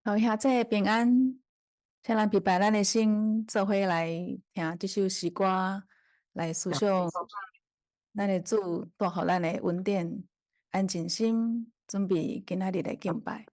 各位兄姊平安，請咱預備咱的心，做伙來聽這首詩歌，來思想咱的主帶予咱的恩典，安靜心，準備今仔日的敬拜。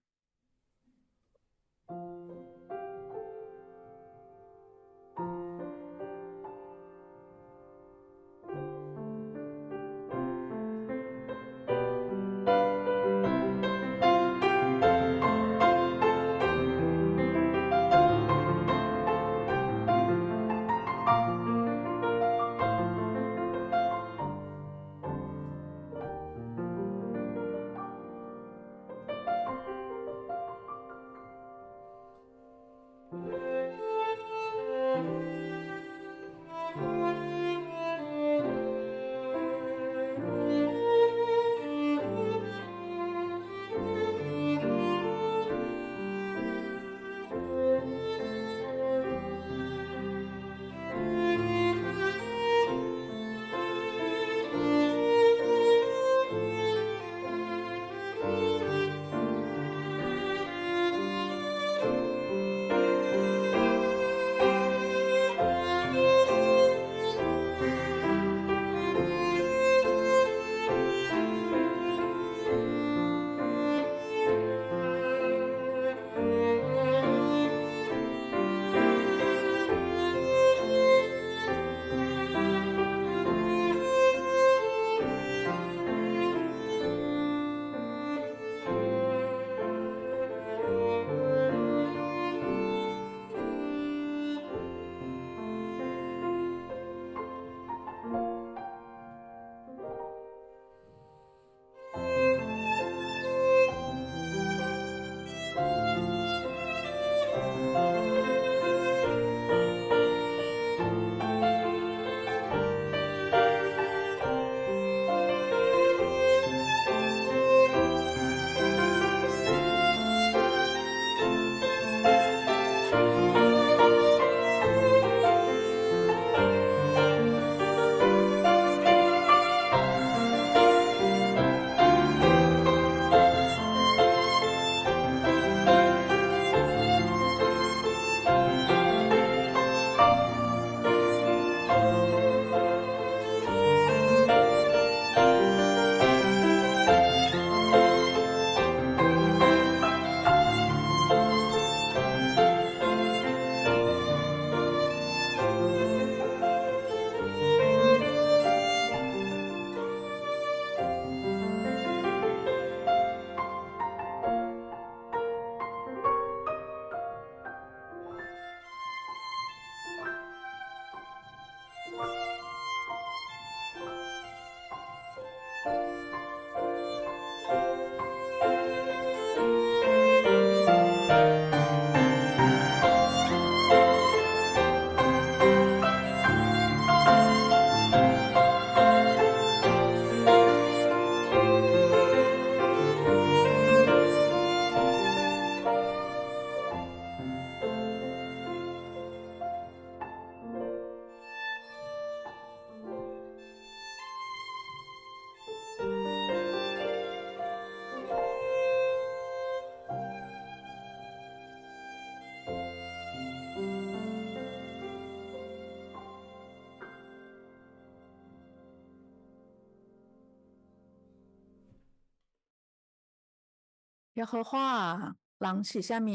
耶和華啊，人是啥物？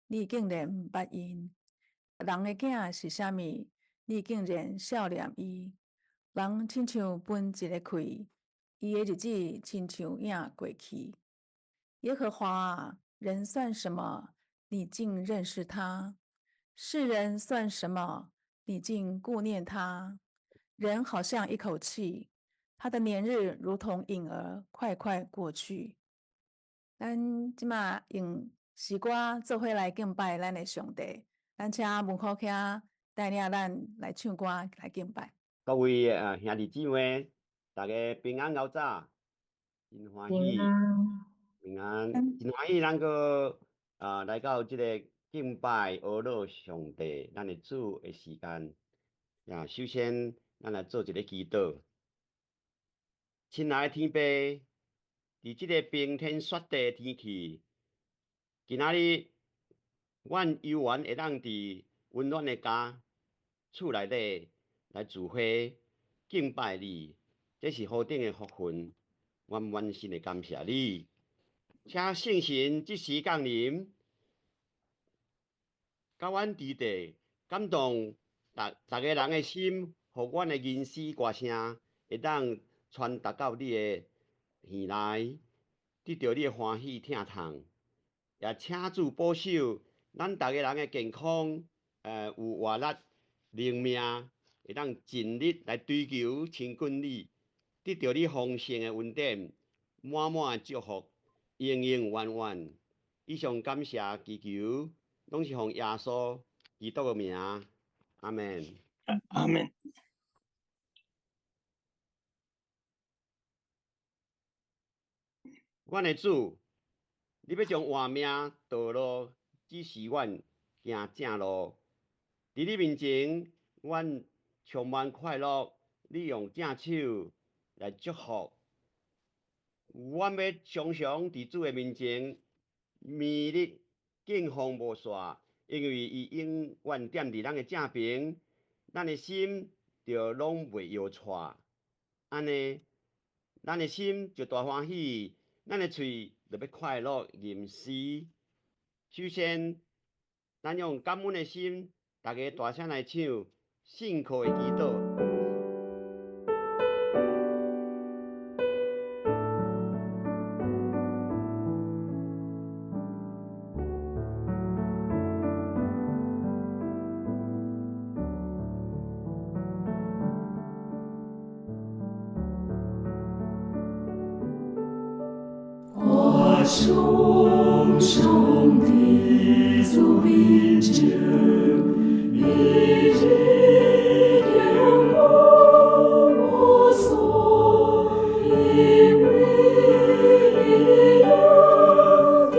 你竟然毋捌𪜶？人的囝是啥物？你竟然數念伊？人親像分一个氣，伊的日子親像影過去。耶和華啊，人算什麼？你竟認識他？世人算什麼？你竟顧念他？人好像一口氣，他的年日如同影兒，快快過去。咱這馬用詩歌做伙來敬拜咱的上帝。咱請文科兄帶領咱來唱歌來敬拜。各位啊兄弟姊妹，大家平安𠢕早，真歡喜，平安，真歡喜，咱閣啊來到這个敬拜阿樂上帝，咱的主的時間。啊，首先咱來做一个祈禱。親愛的天父，佇這个冰天雪地的天氣，今仔日阮猶原會當佇溫暖的家厝內底來聚會敬拜你，這是何等的福分！阮滿心的感謝你，請聖神這時降臨，佮阮佇地感動逐逐个人的心，予阮的吟詩歌聲會當傳達到你的耳內，得著你的歡喜疼痛。也請主保守咱逐个人的健康，有活力、靈命，會當盡力來追求親近你，得著你豐盛的恩典，滿滿的祝福，永永遠遠。以上感謝祈求，攏是奉耶穌基督的名，阿門。阿門。阮的主，你欲將活命道路指示阮行正路，佇你面前，阮充滿快樂。你用正手來祝福，阮欲常常佇主的面前，綿力敬奉無煞，因為伊永遠踮佇咱的正爿，咱的心就攏袂搖掣。按呢，咱的心就大歡喜，咱的喙就欲快樂吟詩。首先，咱用感恩的心，逐家大聲來唱信靠的祈禱。我常常佇主面前，每日敬拜無煞，因為伊永踮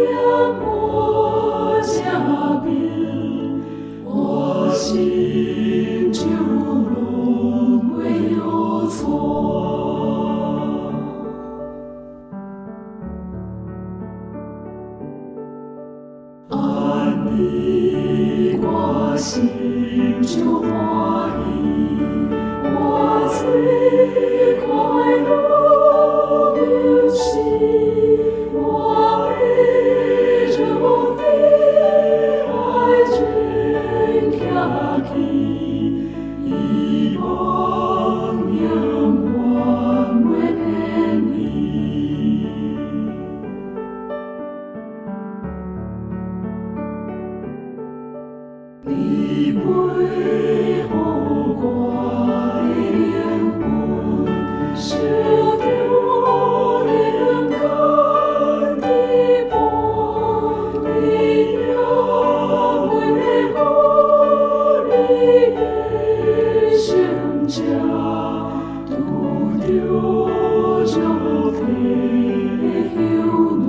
我正爿，我心就攏袂搖掣。按呢，我心就歡喜，我最快樂吟詩，我會將的愛情徛起，希望永遠袂偏離。你陪予我的靈魂，受著勇敢的伴，你也袂予你的聖者拄著肉體的朽爛。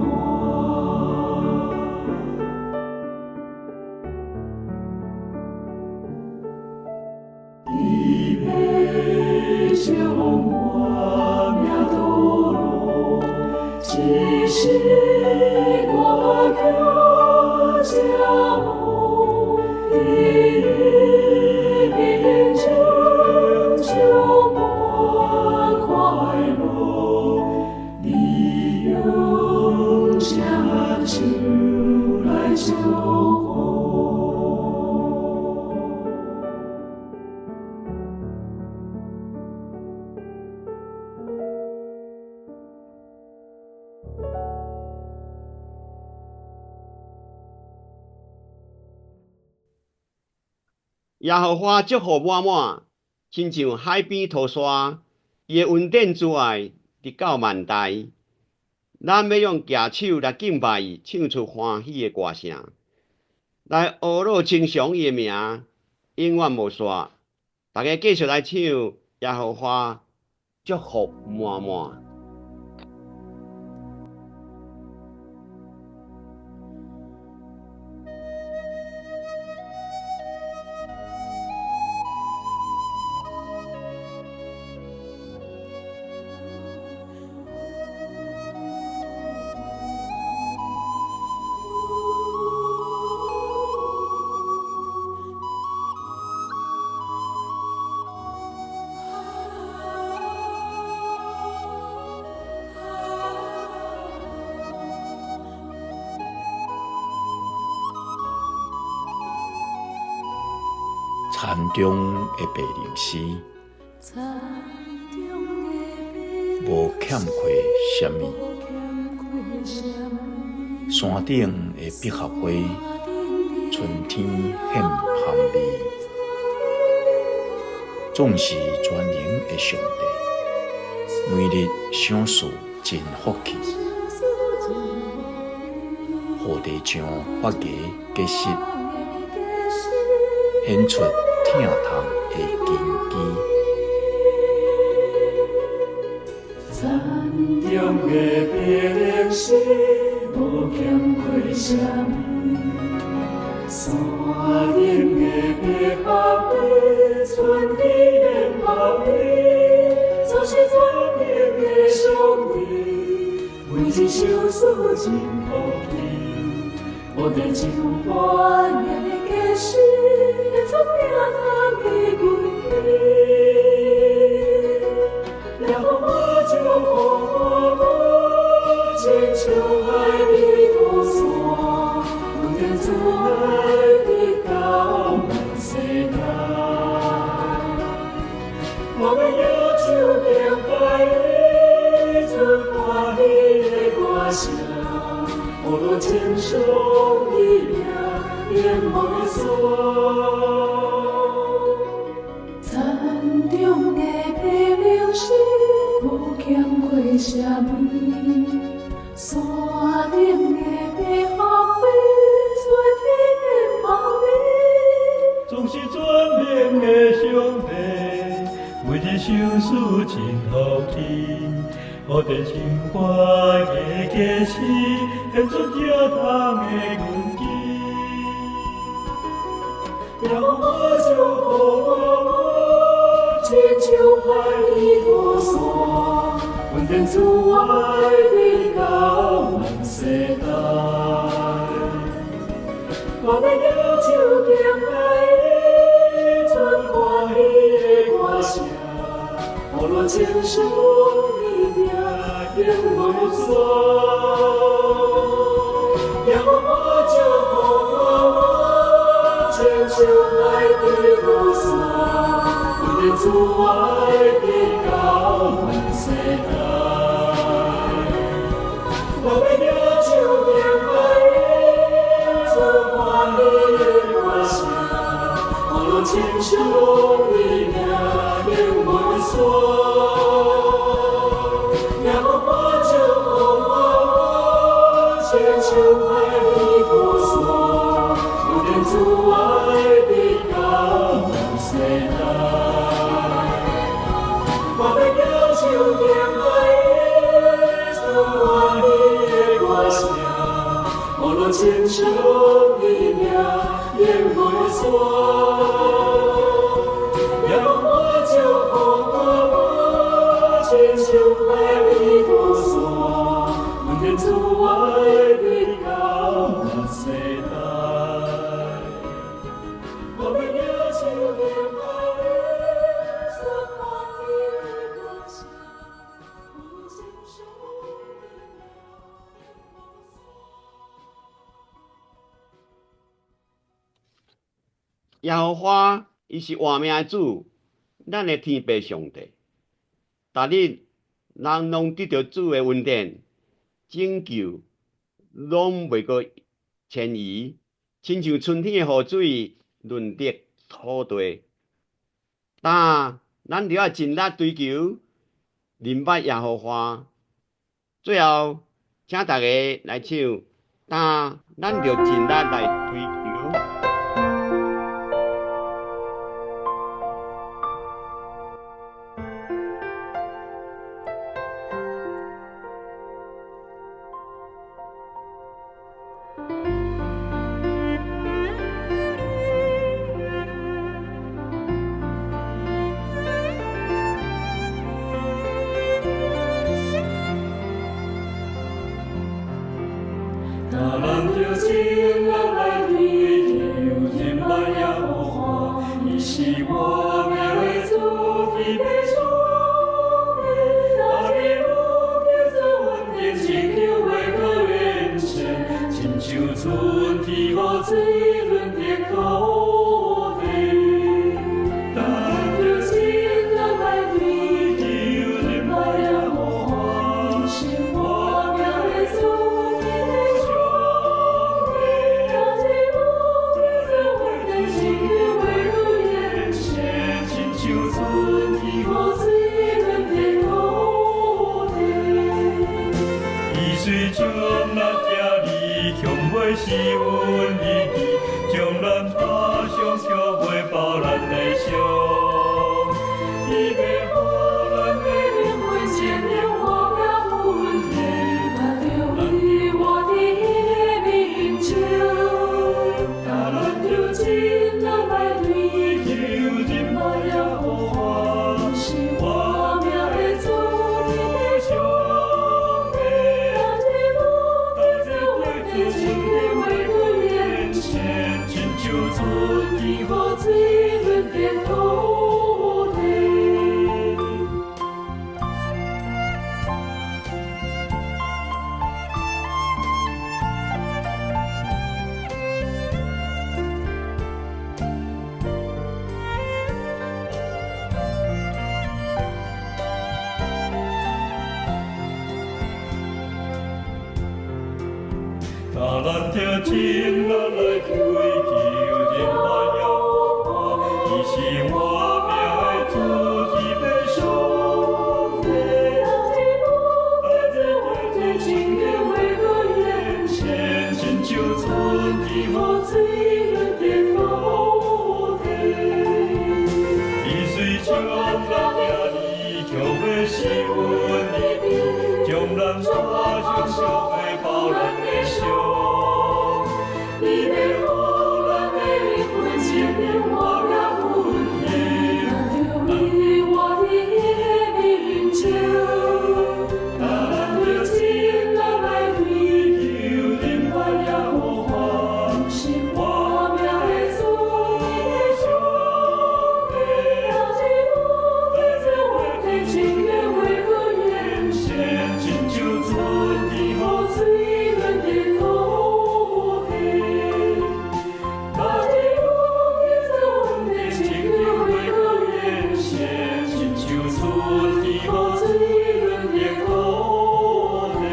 你欲將我命道路，指示我行正路，佇你面前充滿快樂，你用正手來祝福。耶和華祝福滿滿，親像海邊塗沙，伊的恩典慈愛直到萬代。咱欲用舉手來敬拜伊，唱出歡喜的歌聲，來呵咾稱頌伊的名，永遠無煞。逐家繼續來唱耶和華祝福滿滿。田中的白灵丝，无欠缺啥物；山顶的百合花，春天献香味。总是全能的上帝，每日赏赐真福气，予地上发芽结实，显出疼痛的根基。田中的白灵丝，无欠缺啥物；山顶的百合花，春天献香味。总是全能的上帝，每日赏赐真福气，予地上发芽结实，显出疼痛的根基。耶和华祝福我，亲像海的土山，恩典慈爱直到万世代。我欲举手敬拜你，出欢喜的歌声，呼噜称颂你名，永袂煞。田中的白灵丝，无欠缺啥物；山顶的百合花，春天献香味。总是全能的上帝，每日赏赐真福气，予地上发芽结实，显出疼痛的根基。耶和华祝福我，亲像海的土山，恩典慈爱直到万世代。我欲举手敬拜你，出欢喜的歌声，呼噜称颂你名，永袂煞。耶和华祝福我，亲像海的土山，恩典慈爱直到万世代。我欲举手敬拜你，出欢喜的歌声，呼噜称颂你名，永袂煞。耶和华祝福我，亲像海的土山，恩典慈爱直到万世代。我欲举手敬拜你，出欢喜的歌声，呼噜称颂你名，永袂煞。耶和华祝福我，亲像海的土山，恩典慈爱直到万世代。我欲举手敬拜你，出欢喜的歌声，呼噜称颂你名，永袂煞。耶和华伊是活命的主，咱的天父上帝。逐日人攏得著主的恩典，拯救攏袂閣遷移，親像春天的雨水潤澤土地。但咱著愛盡力追求認捌耶和華。最後，請大家來唱，但咱著盡力來追求。咱著尽力來追求，認捌耶和華，伊是活命的主，天父上帝。逐日攏得主恩典，拯救袂閣延伸，親像春天雨水潤澤土地。是阮医治，将咱拍伤却袂包咱的伤。伊欲予咱的灵魂清明活命稳定，咱著伊活伫伊的面前，咱著尽力来追求认捌耶和华，是活命的主，你的上帝。逐日对主亲话对眼前，亲像春天雨水润的土地。咱著尽力来追求认捌耶和华，伊是活命的主，伊的上帝。逐日对主亲话对眼前，亲像春天雨水润的土地。伊虽将咱疼你，却欲是阮医治，将咱拍伤，却袂包咱的伤。伊欲予咱的灵魂清明活命稳定，咱著伊活伫伊的面前，咱著尽力来追求认捌耶和华，是活命的主，伊的上帝。逐日对主亲话对眼前，亲像春天雨水润的土地。逐日对主亲话对眼前，亲像春天雨水润的土地。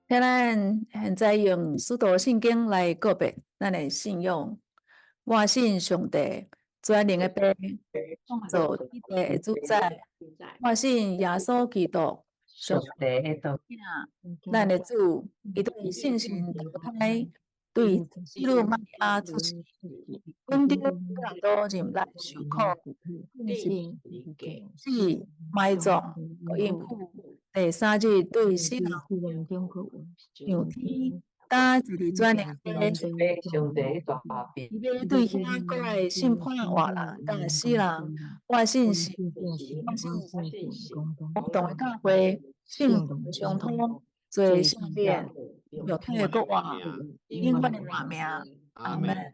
请咱现在用使徒信经来告白咱的信仰。我信上帝，全能的父，创造天地的主宰。我信耶稣基督，上帝的子，咱的主，伊对圣神投胎，对圣女玛利亚出世，本着彼拉多入来受苦，死埋葬，予应付。第三日对死人上天，搭坐伫全能的上帝大变，伊欲对遐过来审判活人佮死人。我信神，我信公同的教会，圣徒相通，罪赦免，肉体的复活，永远的活命。阿们。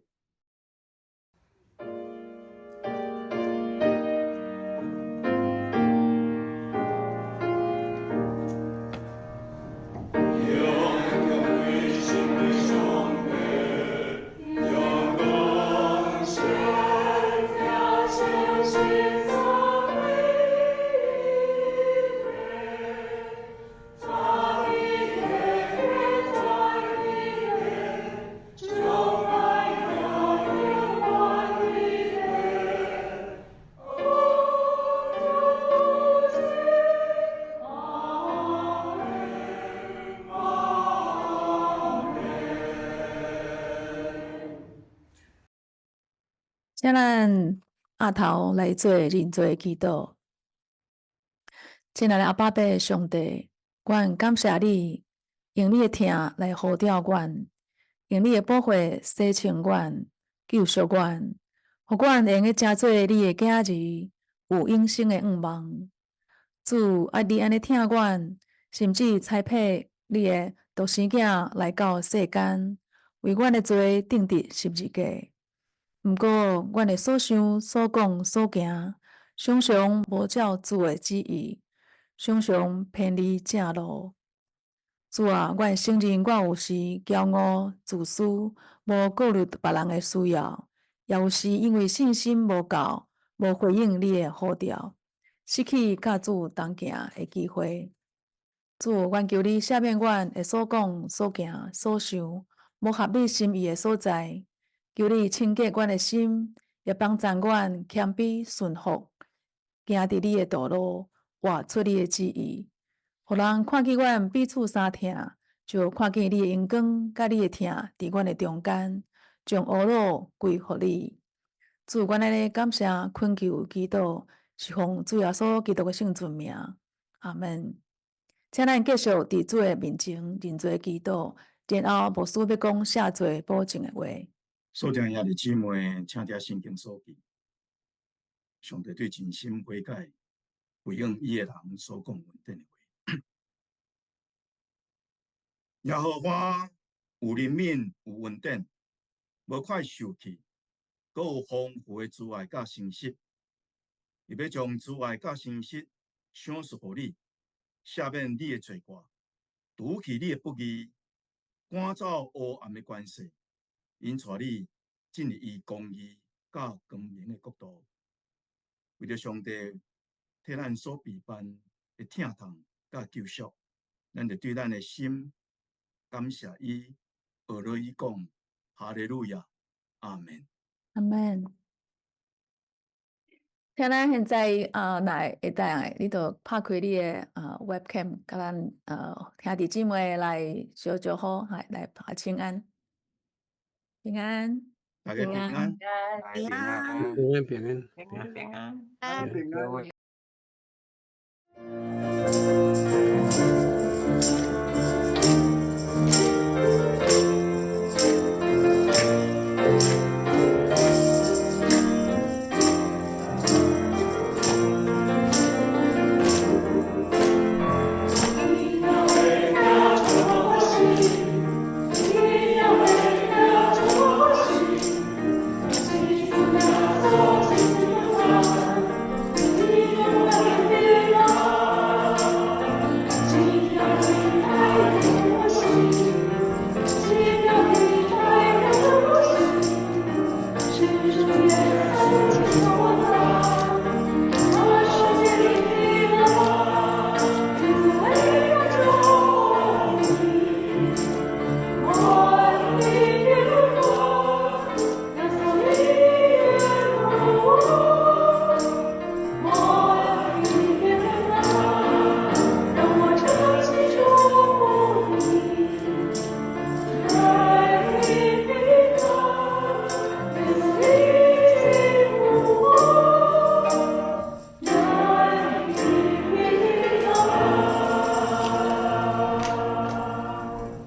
请咱阿头来做认罪祈祷。亲爱的阿爸父上帝，阮感谢你，用你的疼来呼召阮，用你的宝血洗清阮，救赎阮，予阮会用得成做你的囝儿，有永生的愿望。主啊，你按呢疼阮，甚至差派你的独生囝来到世间，为阮的罪钉伫十字架。毋过，阮的所想、所讲、所行，常常无照主的旨意，常常偏离正路。主啊，阮承认我有时骄傲、自私，无顾虑别人的需要，也有時因為信心無夠，無回應你的呼召，失去佮主同行的機會。主，阮求你赦免阮的所講、所行、所想，無合你心意的所在。求你清潔阮的心，也幫助阮謙卑順服，行佇你的道路，活出你的旨意。予人看見阮彼此相疼，就看見你的榮光佮你的疼佇阮的中間，將呵咾歸予你。主，阮按呢感謝懇求祈禱，是奉主耶穌基督的聖尊名。阿門。請咱繼續佇主的面前認罪祈禱，然後牧師欲講赦罪保證的話。所聽兄弟姊妹，請聽聖經所記，上帝對真心悔改、回應伊的人所講恩典的話。耶和華有憐憫，有恩典，無快受氣，閣有豐富的慈愛佮誠實。伊欲將慈愛佮誠實賞賜予你，赦免你的罪過，除去你的不義，趕走黑暗的權勢，引帶你進入伊公義佮光明的國度。為著上帝替咱所備辦的疼痛佮救贖，咱就對咱的心感謝伊，呵咾伊講，哈利路亞，阿門。阿門。請咱現在啊，若會當，你就拍開你的webcam，佮咱兄弟姊妹來相招呼，來拍請安，平安，大家平安，平安，平安，平安，平安，平安，平安。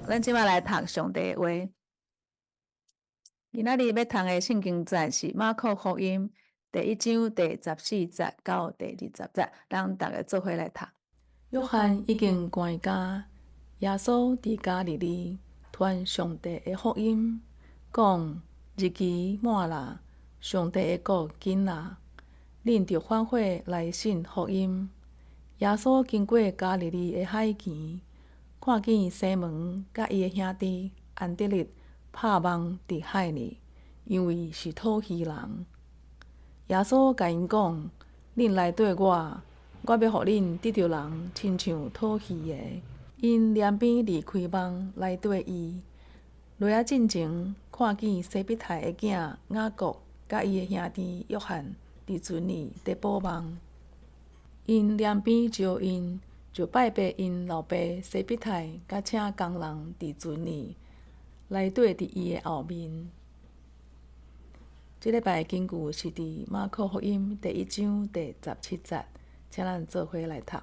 咱這擺來讀上帝的話。今仔日欲讀的聖經節是馬可福音第一章第十四節到第二十節，咱逐家做伙來讀。約翰已經關監，耶穌佇加利利傳上帝的福音，講日期滿啦，上帝的國近啦，恁著反悔來信福音。耶穌經過加利利的海邊。看見西門佮伊的兄弟安德烈拍網佇海裡，因為是討魚人。耶穌共𪜶講：恁來綴我，我欲予恁得著人，親像討魚的。𪜶連邊離開網來綴伊。落仔進前，看見西庇太的囝雅各佮伊的兄弟約翰佇船裡佇補網，𪜶連邊招𪜶。就拜託𪜶老爸西庇太，佮請工人佇船裡來綴佇伊的後面。這禮拜的經句是佇馬可福音第一章第十七節，請咱做伙來讀。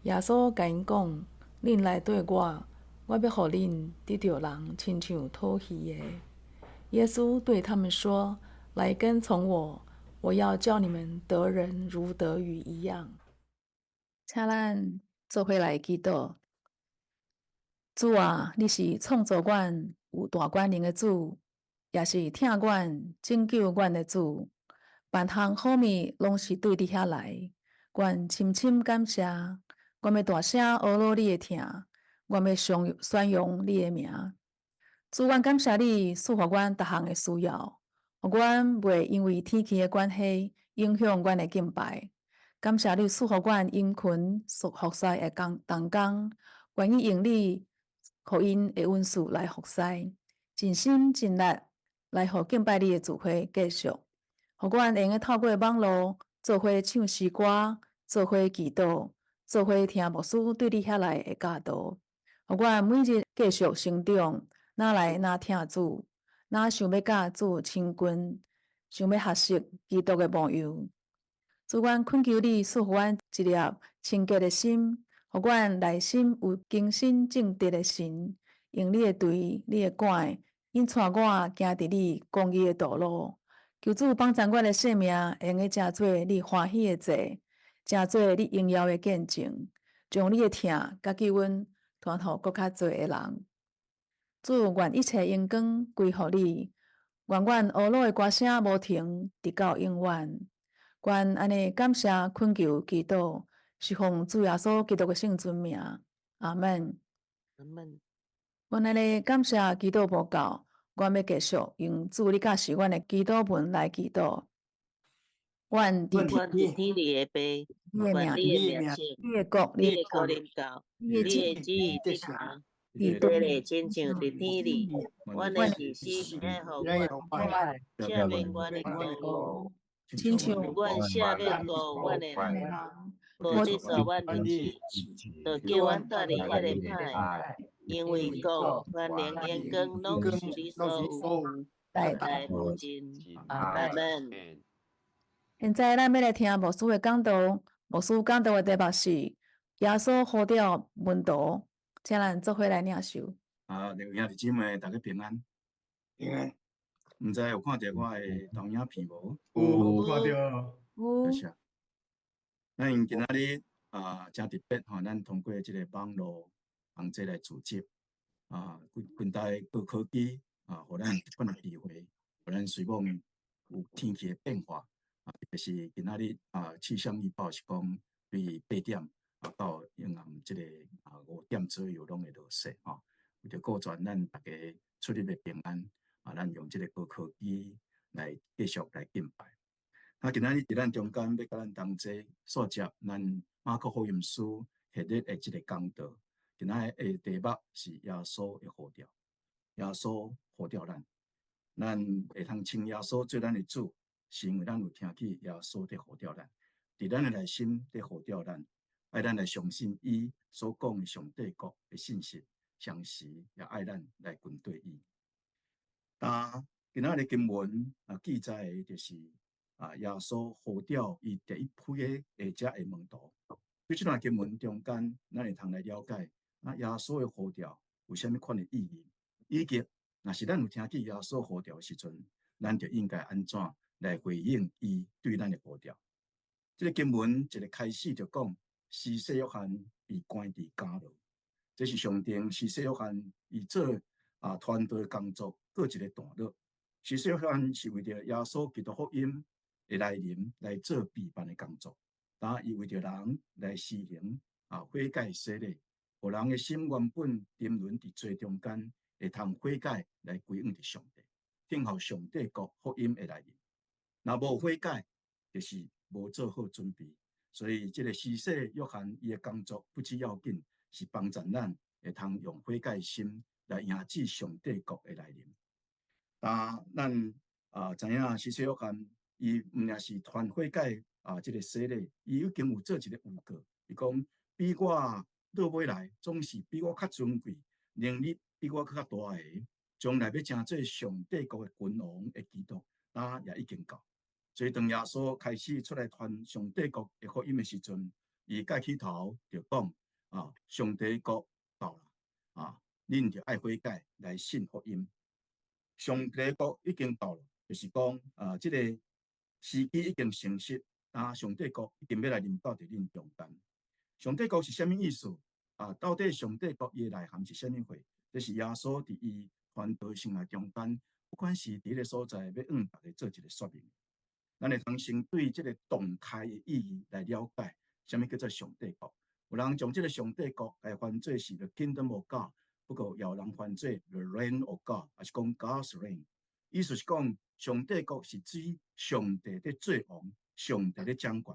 耶穌共𪜶講：恁來綴我，我欲予恁得著人，親像討魚的。耶穌對他們說：來跟從我，我要叫你們得人如得魚一樣。請咱做伙來祈禱。主啊，你是創造阮有大權能的主，也是疼阮、拯救阮的主。萬項好物攏是對你遐來，阮深深感謝。阮欲大聲呵咾你的疼，阮欲宣揚你的名。主，阮感謝你賜予阮逐項的需要，予予阮袂因為天氣的關係影響阮的敬拜。感謝你賜予阮殷勤服侍的工同工，願意用你予𪜶的恩賜來服侍，盡心盡力來予敬拜你的聚會繼續。予阮會用得透過網路做伙唱詩歌，做伙祈禱，做伙聽牧師對你遐來的教導。予阮每日繼續成長，愈來愈疼主，愈想欲佮主親近，想欲學習基督的模樣。主，阮懇求你賜予阮一粒清潔的心，予阮內心有更新正直的神，用你的錘、你的竿，引帶我行佇你公義的道路。求主幫贊阮的性命，會用得成做你歡喜的祭，成做你榮耀的見證，將你的疼佮救恩傳予閣較濟的人。主，願一切榮光歸予你，願阮哀樂的歌聲無停，直到永遠。阮按呢感謝懇求祈禱，是奉主耶穌基督的聖尊名。阿門。阿門。阮按呢感謝祈禱無夠，阮欲繼續用主你教示阮的祈禱文來祈禱。阮佇阮佇天裡的父，願你的名聖，你的國，你的國臨到，你的旨意執行，佇地裡親像佇天裡。阮的時時愛予阮，赦免阮的過誤，親像阮赦免過阮的人，無得受阮入試，就救阮脫離彼个歹。因為國、權能、榮光，攏是你所有，代代無盡。阿門。現在咱欲來聽牧師的講道，牧師講道的題目是耶穌呼召門徒，請咱做伙來領受。啊，兩位兄弟姊妹，大家平安。平安。毋知有看著我的投影片無？有看著。有。多謝。咱今仔日啊，誠特別吼，咱通過這个網路同齊來組織啊，近近代高科技啊，予咱這款的機會，予咱雖講有天氣的變化啊，特別是今仔日啊，氣象預報是講對8點啊到永暗這个啊5點左右攏會落雪吼。為著顧全咱逐家出入的平安啊，咱用這个高科技來繼續來敬拜。啊，今仔日佇咱中間欲佮咱同齊溯接咱馬可福音書系列的這个講道。今仔日的題目是耶穌的呼召，耶穌呼召咱，咱會通稱耶穌做咱的主，是因為咱有聽見耶穌佇呼召咱，佇咱的內心佇呼召咱，愛咱來相信伊所講的上帝國的信息，同時也愛咱來跟隨伊。但今仔日經文啊記載的就是啊耶穌呼召伊第一批的下遮的門徒。佇這段經文中間，咱會通來了解啊耶穌的呼召有啥物款的意義，以及若是咱有聽見耶穌呼召的時陣，咱就應該按怎來回應伊對咱的呼召。這个經文一个開始就講，施洗約翰被關佇監牢，這是象徵施洗約翰伊做啊傳道工作閣一个段落。施洗約翰是為著耶穌基督福音的來臨來做備辦的工作，但伊為著人來施行啊悔改洗禮，予人的心原本沉淪佇罪中間，會通悔改來歸向佇上帝，等候上帝國福音的來臨。若無悔改，就是無做好準備。所以這个施洗約翰伊的工作不只要緊，是幫助咱會通用悔改心來迎接上帝國的來臨。但咱啊知影施洗約翰伊毋但是傳悔改啊，這个洗禮，伊已經有做一个預告，伊講比我倒尾來，總是比我較尊貴，能力比我閣較大的，將來欲成做上帝國的君王的基督，當也已經到。所以當耶穌開始出來傳上帝國的福音的時陣，伊蓋起頭就講啊，上帝國到啦，啊，恁著愛悔改來信福音。上帝國已經到了，就是講啊，這个時機已經成熟，啊，上帝國已經欲來臨到佇恁中間。上帝國是啥物意思？啊，到底上帝國伊的內涵是啥物貨？這是耶穌佇伊傳道生涯中間，不管是佇彼个所在，欲向大家做一个說明。咱會通先對這个動態的意義來了解，啥物叫做上帝國。有人將這个上帝國來翻做是 The Kingdom of God，不過也有人翻做 The Reign of God，抑是講 God's Reign。意思是講，上帝國是指上帝佇做王，上帝咧掌權。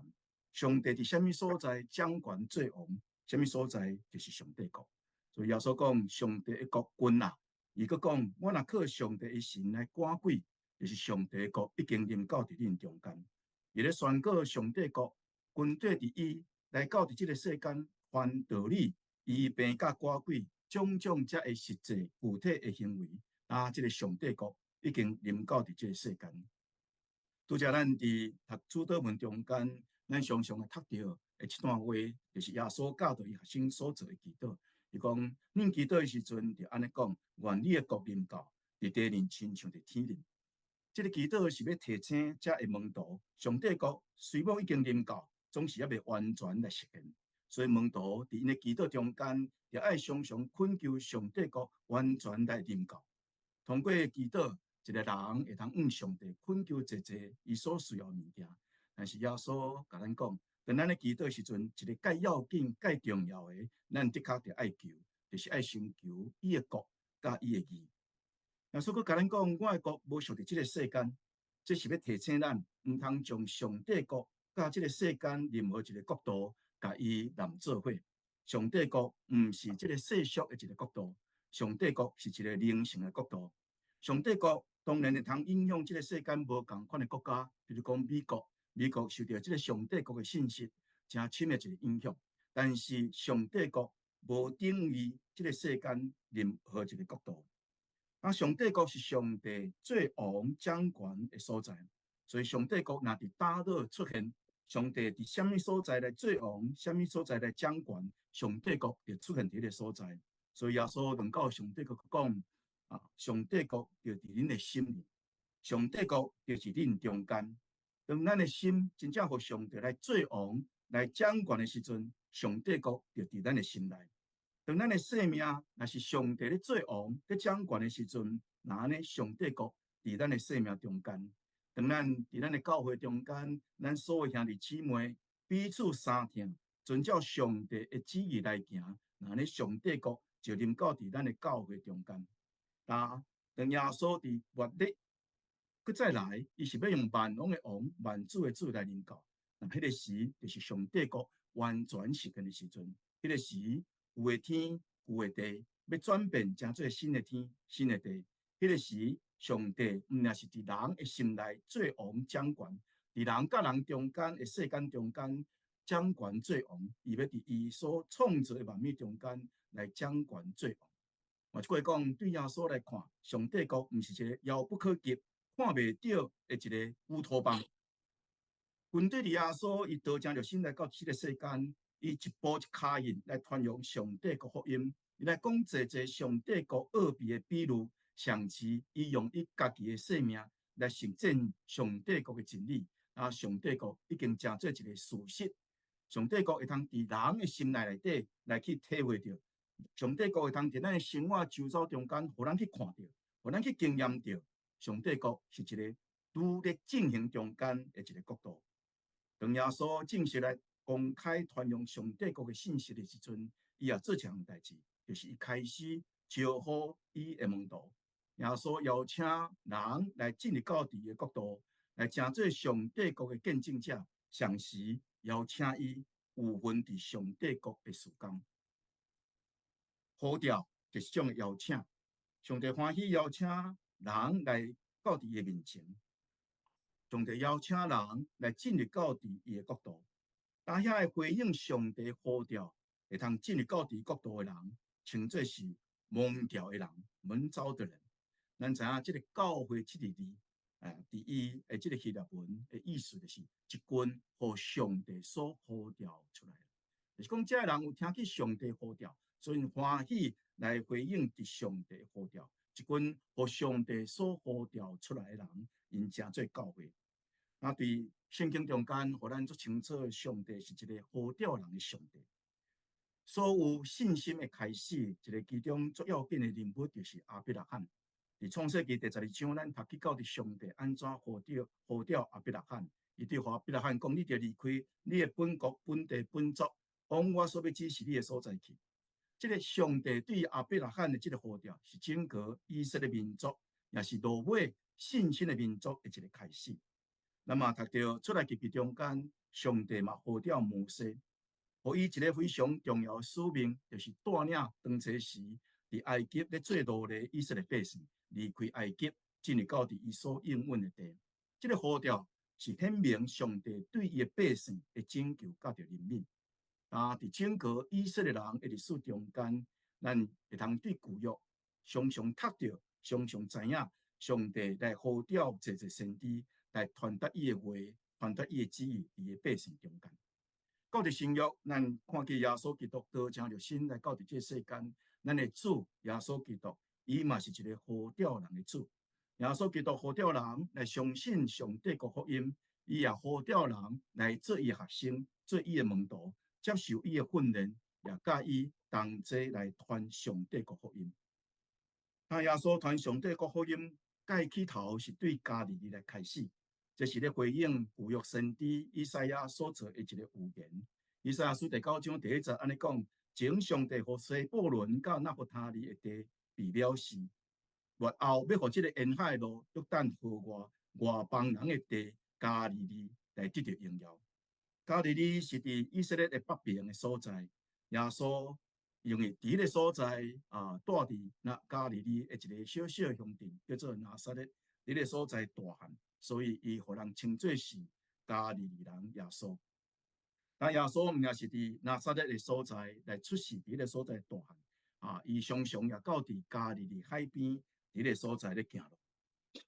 上帝佇啥物所在掌權做王，啥物所在就是上帝國。所以耶穌講，上帝的國近啊！伊閣講，我若靠上帝的神來趕鬼，就是上帝的國已經臨到佇恁中間。伊咧宣告上帝國軍隊佇伊來到佇這个世間，傳道理、醫病佮趕鬼，種種遮的實際具體的行為，啊，這个上帝國已經臨到佇這个世間。拄才咱佇讀主禱文中間，咱常常會讀著的這段話，就是耶穌教導伊學生所做的祈禱。伊講，恁祈禱的時陣，就按呢講：願你的國臨到，佇地面親像佇天頂。這个祈禱是欲提醒遮的門徒，上帝國雖罔已經臨到，總是猶未完全來實現。所以門徒佇𪜶的祈禱中間，就愛常常懇求上帝國完全來臨到。通過祈禱，一个人會通向上帝懇求濟濟伊所需要的物件。但是耶穌共咱講，當咱咧祈禱的時陣，一个較要緊、較重要的，咱的確著愛求，就是愛先求伊的國佮伊的義。耶穌閣共咱講，我的國無屬佇這个世間，這是欲提醒咱，毋通將上帝國佮這个世間任何一个國度，共伊攬做伙。上帝國毋是這个世俗的一个國度，上帝國是一个靈性的國度。上帝國當然會通影響這个世間無仝款的國家，比如講美國，美國受著這个上帝國的信息，誠深的一个影響。但是上帝國無等於這个世間任何一个國度。啊，上帝國是上帝做王掌權的所在，所以上帝國若佇佗落出現，上帝佇啥物所在來做王，啥物所在來掌權，上帝國就出現佇彼个所在。所以耶穌論到上帝國講啊，上帝國就佇恁的心裡，上帝國就是恁中間。當咱的心真正予上帝來做王、來掌權的時陣，上帝國就佇咱的心內。當咱的生命若是上帝咧做王、咧掌權的時陣，那按呢上帝國佇咱的生命中間。當咱佇咱的教會中間，咱所有兄弟姊妹彼此相疼，遵照上帝的旨意來行，那按呢上帝國就臨到佇咱的教會中間。啊，當耶穌佇末日閣再來，伊是欲用萬王的王、萬主的主來臨到。那彼个時就是上帝國完全實現的時陣，彼个時舊的天、舊的地欲轉變成做新的天、新的地。彼个時，上帝毋但是佇人的心內做王掌權，佇人佮人中間的世間中間掌權做王，伊欲佇伊所創造的萬物中間來掌權做王。換一句話講，對耶穌來看，上帝國毋是一個遙不可及、看袂著的一个烏托邦。針對耶穌，伊道成肉身來到這个世間，伊一步一跤印來傳揚上帝國福音，伊來講濟濟上帝國奧秘的比喻，甚至伊用伊家己的生命來實踐上帝國的真理。啊，上帝國已經成做一个事實，上帝國會通佇人的心內內底來去體會著，上帝國會通佇咱的生活周遭中間，予咱去看著，予咱去經驗著，上帝國是一个拄咧進行中間的一个國度。當耶穌正式來公開傳揚上帝國的信息的時陣，伊也做一項代誌，就是伊開始招呼伊的門徒。耶穌邀請人來進入到伊的國度，來成做上帝國的見證者，同時邀請伊有份佇上帝國的事工。呼召就是這種邀請，上帝歡喜邀請人來到伊的面前。上帝邀請人來進入到佇伊的國度，當遐個回應上帝呼召，會通進入到佇國度的人，稱做是蒙召的人、蒙召的人。咱知影這个教會這個字，佇伊的這个希臘文的意思就是一群予上帝所呼召出來，就是講這个人有聽見上帝呼召，所以歡喜來回應佇上帝呼召，一群予上帝所呼召出來的人，𪜶成做教會。啊，佇聖經中間，予咱足清楚，上帝是一个呼召人的上帝。所有信心的開始，一个其中最要緊的人物就是亞伯拉罕。佇創世記第十二章，咱讀去到佇上帝按怎呼召亞伯拉罕，伊對亞伯拉罕講：你著離開你的本國、本地、本族，往我所欲指示你的所在去。這个上帝對亞伯拉罕的這个呼召，是整個以色列民族，也是落尾信心的民族的一个開始。咱嘛讀著出埃及記中間，上帝嘛呼召摩西，予伊一個非常重要的使命，就是帶領當初時佇埃及咧做奴隸以色列百姓離開埃及，進入到佇伊所應允的地。這個呼召是顯明上帝對伊的百姓的拯救佮著憐憫。啊，佇整個以色列人的歷史中間，咱會通對舊約常常讀著，常常知影上帝來呼召濟濟先知來傳達伊的話，傳達伊的旨意佇伊的百姓中間。到佇新約，咱看見耶穌基督道成肉身來到佇這個世間，咱的主耶穌基督，伊嘛是一個呼召人的主。耶穌基督呼召人來相信上帝國福音，伊也呼召人來做伊的學生，做伊的門徒，接受伊的訓練，也佮伊同齊來傳上帝國福音。那耶穌傳上帝國福音，蓋起頭是對加利利來開始，這是咧回應舊約先知以賽亞所做的一個預言。以賽亞書第九章第一節按呢講：前上帝予西布倫佮納弗他利的地被藐視，末後欲予這个沿海路約旦河外外邦人的地加利利來得著榮耀。加利利是佇以色列的北邊的所在，耶穌因為佇彼个所在啊，住佇那加利利的一個小小鄉鎮，叫做拿撒勒，佇彼个所在大漢，所以伊予人稱做是加利利人耶穌。那耶穌毋也是佇拿撒勒的所在來出世，佇彼个所在大漢啊，伊常常也到佇加利利海邊佇彼个所在咧行路。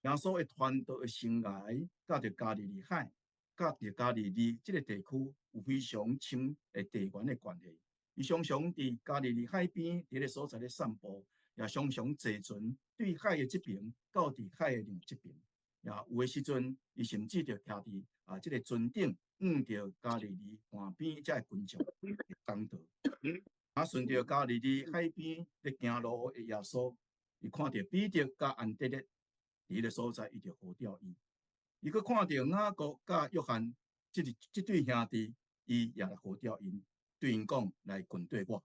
耶穌的傳道的生涯，佮著加利利海，佮著加利利這个地區有非常深的地緣的關係。伊常常佇加利利海邊佇彼个所在咧散步，也常常坐船對海的這爿到佇海的另外這爿。也有的時陣，伊甚至就徛佇啊這个船頂，向著加利利岸邊遮的群眾講道。啊，順著加利利海邊咧行路的耶穌，伊看著彼得佮安德烈佇彼个所在，伊就呼召伊。伊閣看著雅各佮約翰這這對兄弟，伊也來呼召𪜶，對𪜶講來跟綴我。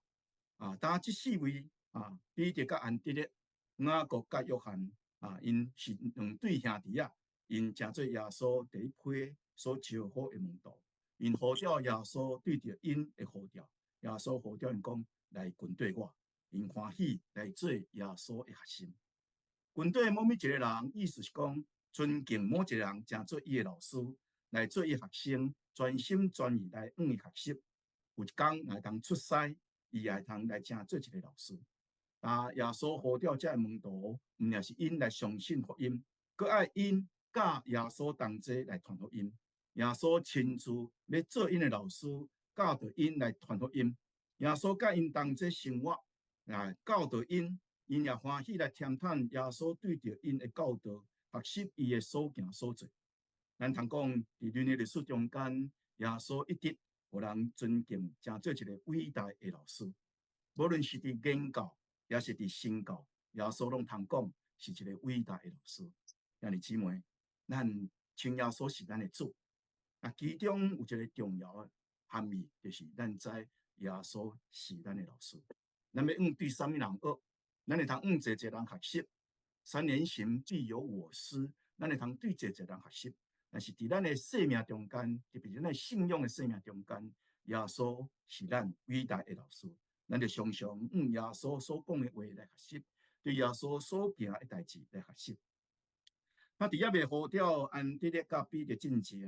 啊，當這四位啊，彼得佮安德烈、雅各佮約翰啊，𪜶是兩對兄弟仔，𪜶成做耶穌第一批所招呼的門徒。𪜶呼召耶穌對著𪜶的呼召，耶穌呼召𪜶講來跟綴我，𪜶歡喜來做耶穌的學生。跟綴某一個人，意思是講尊敬某一個人，成做伊的老師，來做伊學生，專心專意來向伊學習。有一工若會當出師，伊也會通來成做一個老師。啊，耶穌呼召這个門徒，毋爾是𪜶來相信福音，閣愛𪜶佮耶穌同齊來傳福音。耶穌親自欲做𪜶的老師，教導𪜶來傳福音。耶穌佮𪜶同齊生活，啊，教導𪜶，𪜶也歡喜來聽探耶穌對著𪜶的教導，學習伊的所行所做。咱通講，佇人的歷史中間，耶穌一直予人尊敬，成做一個偉大的老師。無論是佇言教，抑是佇身教，耶穌攏通講是一個偉大的老師。兄弟姊妹，咱稱耶穌是咱的主。啊，其中有一個重要的含義，就是咱知耶穌是咱的老師。咱欲向對啥物人學，咱會通向濟濟人學習。三人行必有我師，咱會通對濟濟人學習。但是佇咱的生命中間，特別是咱的信仰的生命中間，耶穌是咱偉大的老師。咱就常常向耶穌所講的話來學習，對耶穌所行的代誌來學習。啊，佇猶未呼召安德烈佮彼得進前，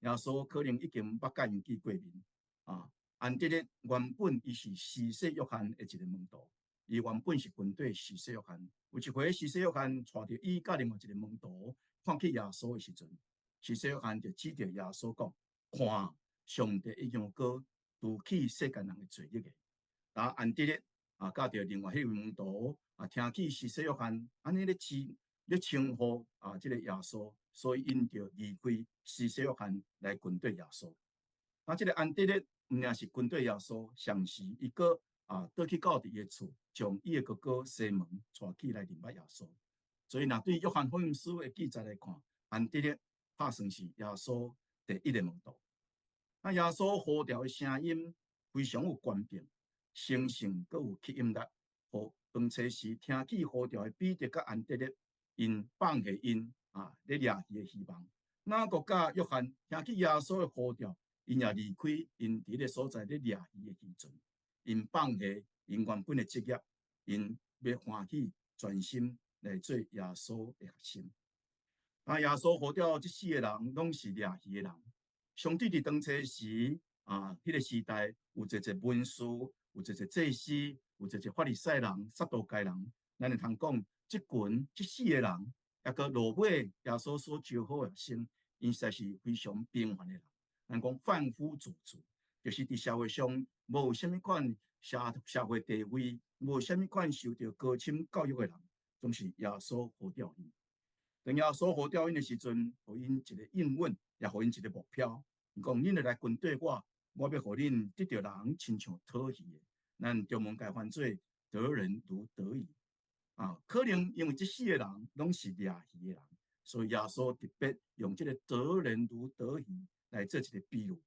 耶穌可能已經捌佮𪜶見過面。啊，安德烈原本伊是施洗約翰的一個門徒，伊原本是跟綴施洗約翰。有一回，施洗約翰帶著伊佮另外一個門徒看去耶穌的時陣，施洗約翰就指著耶穌講：看，上帝的羊羔，除去世間人的罪孽的。啊，安德烈啊，佮著另外彼位門徒啊，聽起施洗約翰按呢咧稱咧稱呼啊，這個耶穌，所以𪜶就離開施洗約翰來跟綴耶穌。啊，這個安德烈毋爾是跟綴耶穌，同時伊閣啊，倒去到佇伊的厝，將伊的哥哥西門帶去來認捌耶穌。所以，若對約翰福音書的記載來看，安德烈拍算是耶穌第一个門徒。啊，耶穌呼召的聲音非常有權柄，聲線閣有吸引力，予當初時聽見呼召的彼得佮安德烈，𪜶放下𪜶 啊，咧掠魚的希望。雅各佮約翰聽見耶穌的呼召，𪜶也離開𪜶佇彼个所在咧掠魚的漁船，𪜶放下𪜶原本的職業，𪜶欲歡喜專心來做耶穌的學生。啊，耶穌呼召這四个人，攏是掠魚的人。相對佇當初時啊，彼個時代有濟濟文士，有濟濟祭司，有濟濟法利賽人、撒都該人。咱會通講，這群這四个人，抑閣落尾耶穌所招好的學生，𪜶實在是非常平凡的人。咱講販夫走卒，就是佇社會上無啥物款社會地位，無啥物款受著高深教育的人，總是耶穌呼召𪜶。當耶穌呼召𪜶的時陣，予𪜶一個應允，也予𪜶一個目標。伊講：恁若來跟綴我，我欲予恁得著人親像討魚的。咱中文共翻做得人如得魚。啊，可能因為這四個人攏是掠魚的人，所以耶穌特別用這個得人如得魚來做一個比喻。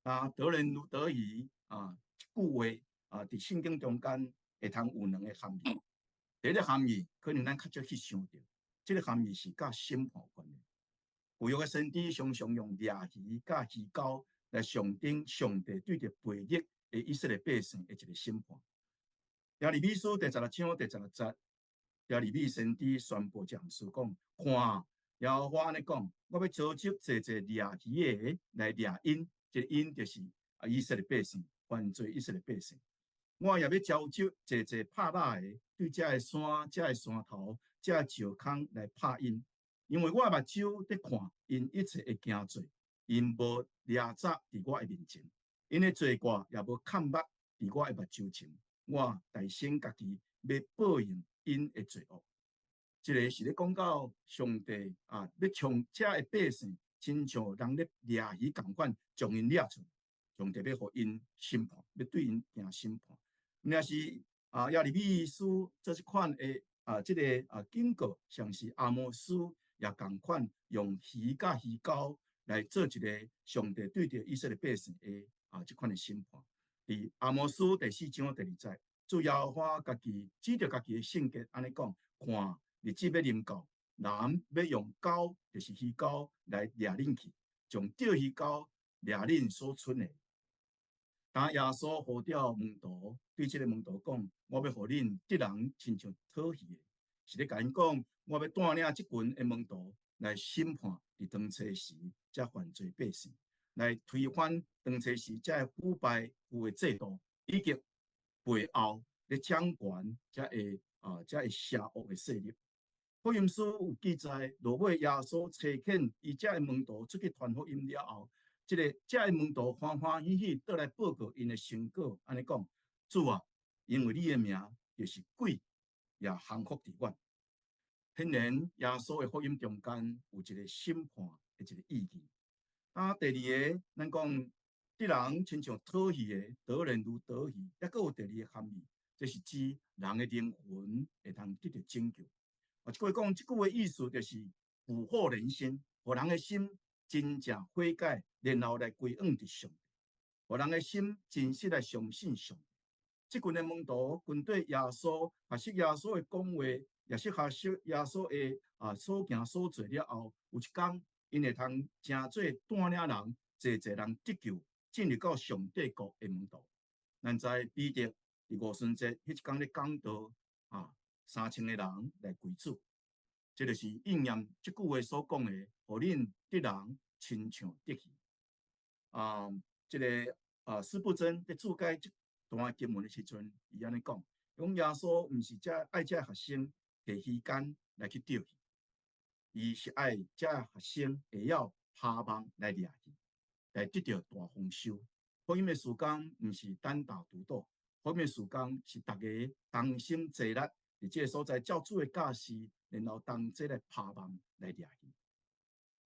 啊，得人如得魚啊，這句話啊，佇聖經中間會通有兩個含義。第一個含義可能咱較少去想著，這個含義是佮審判有關的。舊約的先知常常用掠魚佮魚鈎來象徵上帝對著悖逆的以色列百姓的一個審判。耶利米書第16章第16節，耶利米先知宣布這項事講：看，耶和華按呢講，我欲召集濟濟掠魚的來掠𪜶，這個𪜶就是啊以色列百姓，犯罪以色列百姓。我也欲召集濟濟拍獵的，對這个山、這个山頭、這个石空來拍𪜶，因為我的目睭佇看𪜶一切的行做，𪜶無掠雜佇我的面前，𪜶的罪過也無崁目佇我的目睭前，我代先家己欲報應𪜶的罪惡。這个是咧講到上帝啊，欲將這个百姓，親像人咧掠魚仝款，將𪜶掠出來，上帝欲予𪜶審判，欲對𪜶行審判。若是啊，耶利米書做這款的啊，這個啊警告，像是阿摩司也仝款用魚佮魚鈎來做一個上帝對著以色列百姓的啊這款的審判。佇阿摩司第4章第2節，主耶和華家己指著家己的聖潔按呢講：看，日子欲臨到，人欲用鈎，就是魚鈎來掠恁去，將釣魚鈎掠恁所賰的。當耶穌呼召門徒，對這个門徒講：我欲予恁得人親像討魚的，是咧共𪜶講，我欲帶領這群的門徒來審判佇當初時這犯罪百姓，來推翻當初時這个腐敗舊的制度，以及背後咧掌權這个邪惡的勢力。福音書有記載，落尾耶穌差遣伊這个門徒出去傳福音了後，這个這个門徒歡歡喜喜倒來報告𪜶的成果，按呢講：主啊，因為你的名，就是鬼也降服佇阮。顯然，耶穌的福音中間有一個審判的一個意義。啊，第二个，咱講得人親像討魚的，得人如得魚，抑閣有第二個含義，這是指人的靈魂會通得著拯救。啊，這句話講，這句話意思就是俘獲人心，予人的心真正悔改，然後來歸向佇上帝，予人的心真實來相信上帝。這群的門徒跟綴耶穌，學習耶穌的講話，也是學習耶穌的啊所行所做了後，有一工，𪜶會通成做帶領人、濟濟人得救，進入到上帝國的門徒。咱知彼得佇五旬節彼一工咧講道啊，3000個人來歸主，這就是應驗這句話所講的，予恁得人親像得魚。啊，這个啊，司布真佇注解這段經文的時陣，伊按呢講，講耶穌毋是只愛這學生提魚竿來去釣魚，伊是愛這學生會曉拋網來掠魚，來得著大豐收。福音的事工毋是單打獨鬥，福音的事工是逐家同心齊力，佇這个所在照主的教示，然後同齊來拋網來掠魚。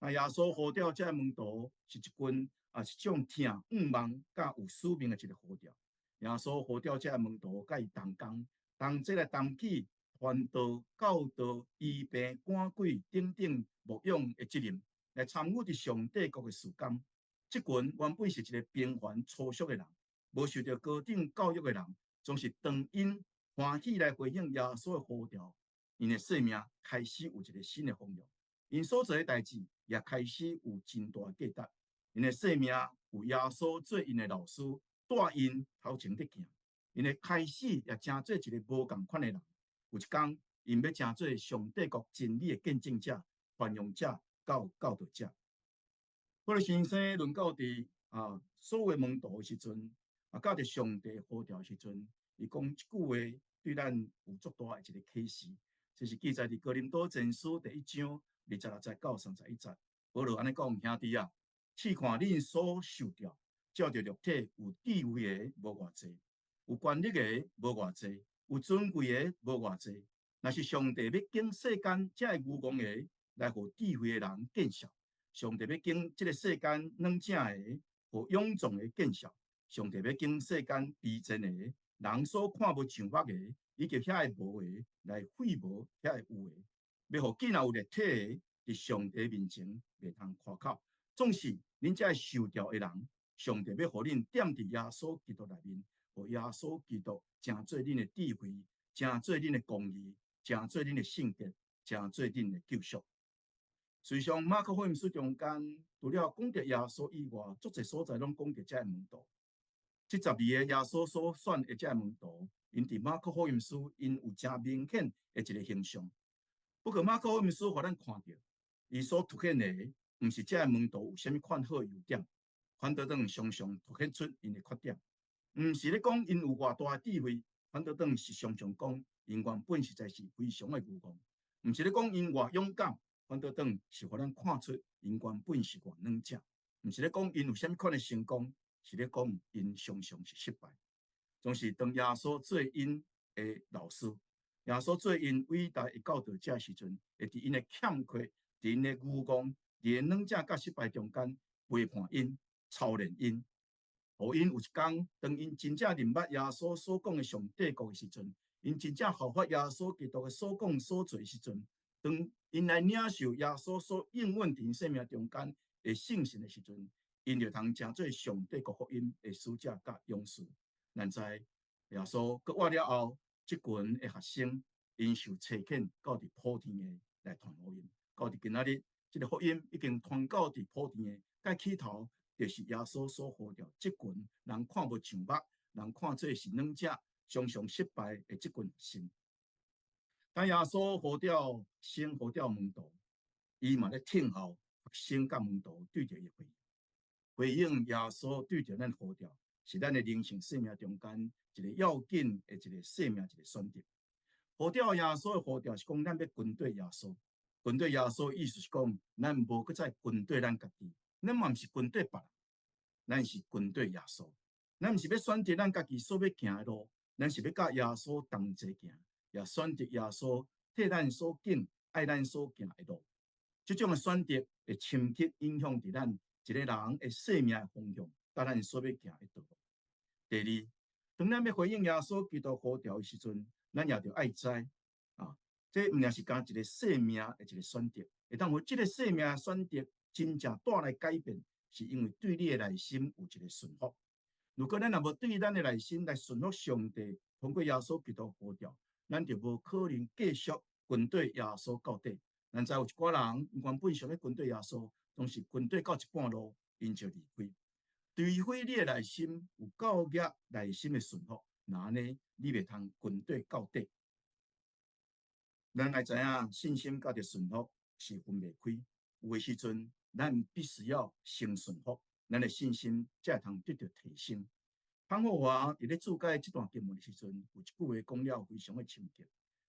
啊，耶穌呼召這个門徒是一群啊，是種疼願望佮有使命的一個呼召。耶穌呼召這个門徒，佮伊同工，同齊來擔起傳道、教導、醫病、趕鬼等等牧養的責任，來參與佇上帝國的事工。這群原本是一個平凡粗俗的人，無受著高等教育的人，總是當𪜶歡喜來回應耶穌的呼召，𪜶的生命開始有一個新的方向。𪜶所做的代誌也開始有真大的價值。𪜶的生命有耶穌做𪜶的老師，帶𪜶頭前咧行。𪜶的開始也成做一个無仝款的人。有一工，𪜶欲成做上帝國真理的見證者、傳揚者、佮教導者。保祿先生論到佇所有門徒的時陣，佮著上帝呼召的時陣，伊講一句話對咱有足大的一个啟示。這是記載佇哥林多前書第一章26節到31節。保羅按呢講：兄弟啊，試看恁所受召，照著肉體有智慧的無偌濟，有權力的無偌濟，有尊貴的無偌濟。若是上帝欲揀世間這个愚戇的來予智慧的人見笑，上帝欲揀這个世間軟正的，予勇壯的見笑；上帝欲揀世間卑賤的，人所看無上目的，以及遐个無的，來廢無遐个有的，欲予見若有力體的，佇上帝面前袂通誇口。總是恁這个受召的人，上帝欲予恁踮佇耶穌基督內面，予耶穌基督成做恁的智慧，成做恁的公義，成做恁的聖潔，成做恁的救贖。事實上，馬可福音書中間，除了講著耶穌以外，足濟所在攏講著這个門徒。這12個耶穌所選的這个門徒，𪜶佇馬可福音書，𪜶有誠明顯的一个形象。不過馬可福音書予咱看著，伊所凸顯的，毋是這个門徒有啥物款好優點，反倒轉常常凸顯出𪜶的缺點。毋是咧講𪜶有偌大的智慧，反倒轉是常常講𪜶原本實在是非常的愚戇。毋是咧講𪜶偌勇敢，反倒轉是予咱看出𪜶原本是偌軟正。毋是咧講𪜶有啥物款的成功，是咧講𪜶常常是失敗。總是當耶穌做𪜶的老師，耶穌做𪜶偉大的教導者時陣，會佇𪜶的欠缺、佇𪜶的愚戇、佇𪜶軟正佮失敗中間陪伴𪜶、操練𪜶，予𪜶有一工，當𪜶真正認捌耶穌所講的上帝國的時陣，𪜶真正效法耶穌基督的所講所做的時陣，當𪜶來領受耶穌所應允佇𪜶生命中間的聖神的時陣，𪜶就通成做上帝國福音的使者佮勇士。咱知耶穌復活了後，這群的學生𪜶受差遣到佇普天的來傳福音，到佇今仔日，這个福音已經傳到佇普天的，佮起頭就是耶穌所呼召這群人看無上目，人看做是軟正，常常失敗的這群學生。當耶穌呼召先呼召門徒，伊嘛咧聽候學生佮門徒對著伊回應，回應耶穌對著咱呼召，是咱的靈性生命中間一個要緊的一個生命一個選擇。呼召耶穌的呼召是講咱欲跟綴耶穌，跟綴耶穌意思是講咱無閣再跟綴咱家己，咱嘛毋是跟綴別人，咱是跟綴耶穌。咱毋是欲選擇咱家己所欲行的路，咱是欲佮耶穌同齊行，也選擇耶穌替咱所揀、愛咱所行的路。這種的選擇會深刻影響佇咱一個人的生命的方向，佮咱所欲行的道路。第二，當咱欲回應耶穌基督呼召的時陣，咱也著愛知啊，這毋但是干一個生命的一個選擇，會當予這個生命的選擇真正帶來改變，是因為對你的內心有一個順服。如果咱若無對咱的內心來順服上帝，通過耶穌基督呼召，咱就無可能繼續跟綴耶穌到底。咱知有一寡人，原本想欲跟綴耶穌，總是跟綴到一半路，𪜶就離開。除非你的內心有夠額內心的順服，若按呢，你袂通跟綴到底。咱愛知影信心佮著順服是分袂開。有的時陣，咱必須要先順服，咱的信心才會通得著提升。潘霍華佇咧注解這段經文的時陣，有一句話講了非常的深刻。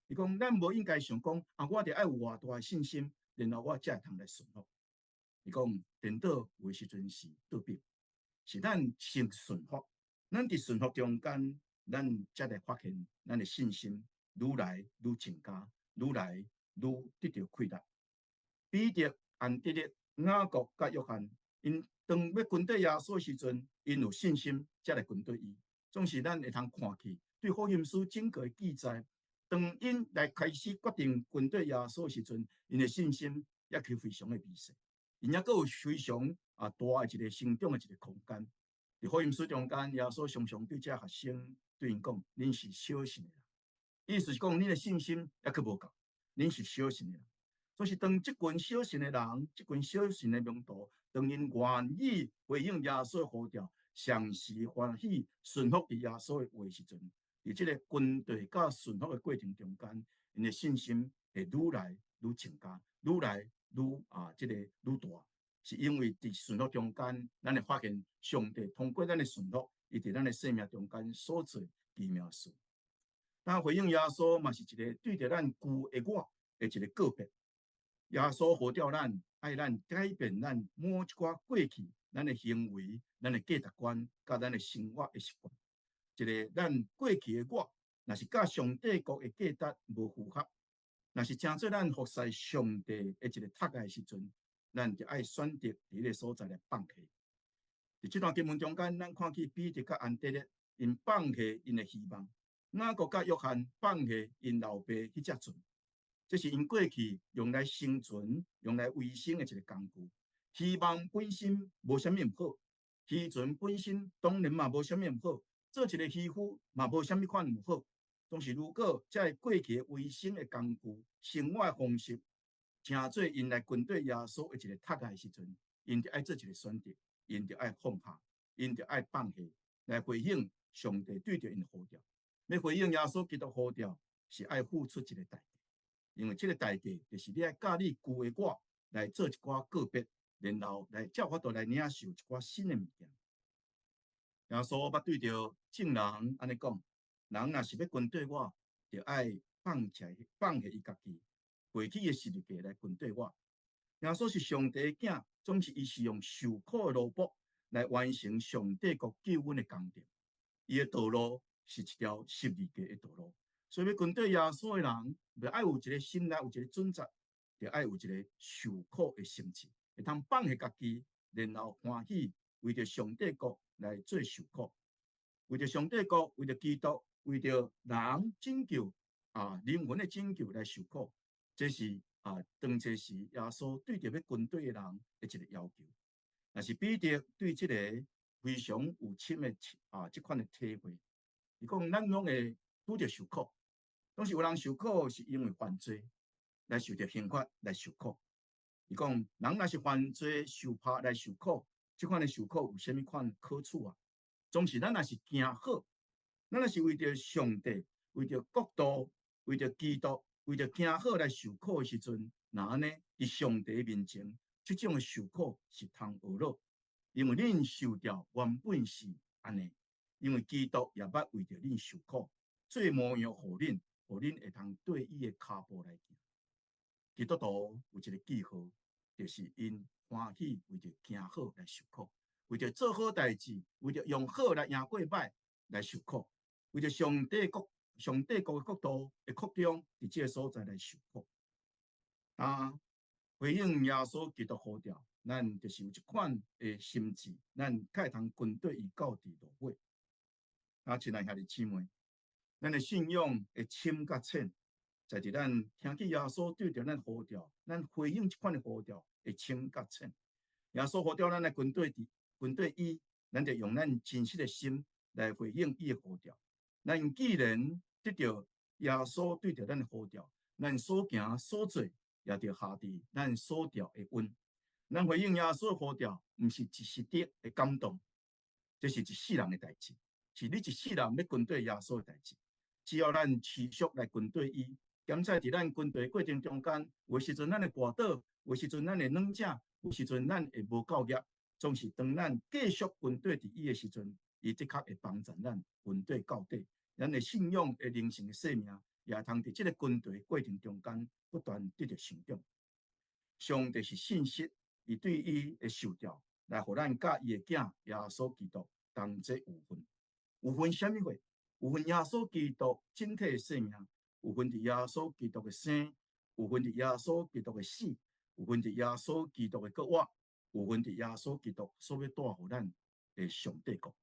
伊講：咱無應該想講啊，我著愛有偌大的信心，然後我才會通來順服。伊講，顛倒有的時陣是倒反，是咱先順服，咱佇順服中間，咱才來發現咱的信心愈來愈增加，愈來愈得著氣力。彼得、安德烈、雅各佮約翰，𪜶當欲跟綴耶穌時陣，𪜶有信心才來跟綴伊。總是咱會通看去，對福音書整個的記載，當𪜶來開始決定跟綴耶穌時陣，𪜶的信心猶閣非常的微細，𪜶猶閣有非常大的一個成長的一個空間。佇福音書中間，耶穌常常對這學生對𪜶講：恁是小信的人，意思是講恁的信心猶閣無夠，恁是小信的人。就是，當這群小信的人，這群小信的門徒，當𪜶願意回應耶穌的呼召，誠實歡喜順服佇耶穌的話時陣，佇這个跟隨佮順服的過程中間，𪜶的信心會愈來愈增加，愈來愈啊，這个愈大。是因為佇順服中間，咱會發現上帝通過咱的順服，伊佇咱的生命中間所做奇妙事。但回應耶穌嘛是一个對著咱舊的我的一个告別。耶穌呼召咱，愛咱改變咱某一寡過去咱的行為、咱的價值觀、佮咱的生活的習慣。一个咱過去的我，若是佮上帝國的價值無符合，若是成做咱服侍上帝的一个窒礙時陣，咱就愛選擇佇彼个所在來放棄。佇這段經文中間，咱看見彼得佮安德烈，𪜶放棄𪜶的希望；雅各佮約翰放棄𪜶老爸彼隻船。這是𪜶過去用來生存、用來維生的一个工具。希望本身無啥物毋好，漁船本身當然嘛無啥物毋好，做一个漁夫嘛無啥物款毋好。但是如果這个過去的維生的工具、生活的方式，成做𪜶來跟隨耶穌的一个窒礙時陣，𪜶就愛做一个選擇，𪜶就愛放下，𪜶就愛放棄，來回應上帝對著𪜶呼召。欲回應耶穌基督呼召，是愛付出一个代價。因為這个代價，就是你愛佮你舊的我來做一寡告別，然後來才有法度來領受一寡新的物件。耶穌捌對著眾人按呢講：人若是欲跟隨我，就愛放棄放下伊家己，背起伊的十字架來跟隨我。耶穌是上帝的囝，總是伊是用受苦的奴僕來完成上帝國救恩的工程。伊的道路是一條十字架的道路。所以欲跟隨耶穌的人，就愛有一个心內有一个準則，就愛有一个受苦的心志，會通放下家己，然後歡喜為著上帝國來做受苦，為著上帝國，為著基督，為著人拯救啊靈魂的拯救來受苦，這是啊當這時耶穌對著欲跟隨的人的一个要求。若是彼得對這个非常有深的啊這款的體會，伊講咱攏會拄著受苦。當時有人受苦是因為犯罪來受著刑罰來受苦。伊講人若是犯罪受拍來受苦，這款的受苦有啥物款可取啊？總是咱若是行好，咱若是為著上帝、為著國度、為著基督、為著行好來受苦的時陣，若按呢佇上帝面前，這種的受苦是通學樂，因為恁受召原本是按呢，因為基督也捌為著恁受苦，做模樣予恁。予恁會通綴伊的跤步來行。基督徒有一个記號，就是𪜶歡喜為著行好來受苦，為著做好代誌，為著用好來贏過歹來受苦，為著上帝國、上帝國的國度的擴張，佇這个所在來受苦。啊，回應耶穌基督呼召，咱就是有這款的心志，咱較會通跟隨伊到佇落尾。啊，親愛兄弟姊妹，咱的信仰會深佮淺，在佇咱聽見耶穌對著咱呼召，咱回應這款的呼召會深佮淺。耶穌呼召咱來跟隨佇跟隨伊，咱就用咱真實的心來回應伊的呼召。咱既然得著耶穌對著咱的呼召，咱所行所做也著合佇咱所召的恩。咱回應耶穌的呼召，毋是一時的感動，這是一世人的代誌，是你一世人欲跟隨耶穌的代誌。只要咱持續來跟隨伊，兼且佇咱跟隨過程中間，有時陣咱會跌倒，有時陣咱會軟正，有時陣咱會無夠額，總是當咱繼續跟隨佇伊的時陣，伊的確會幫助咱跟隨到底。咱的信仰的靈性的生命，也通佇這个跟隨過程中間不斷得著成長。上帝是信實，伊對伊的受召，來予咱佮伊的囝耶穌基督同齊有份。有份啥物貨？有份耶穌基督整體的生命，有份佇耶穌基督的生，有份佇耶穌基督的死，有份佇耶穌基督的復活，有份佇耶穌基督所欲帶予咱的上帝國。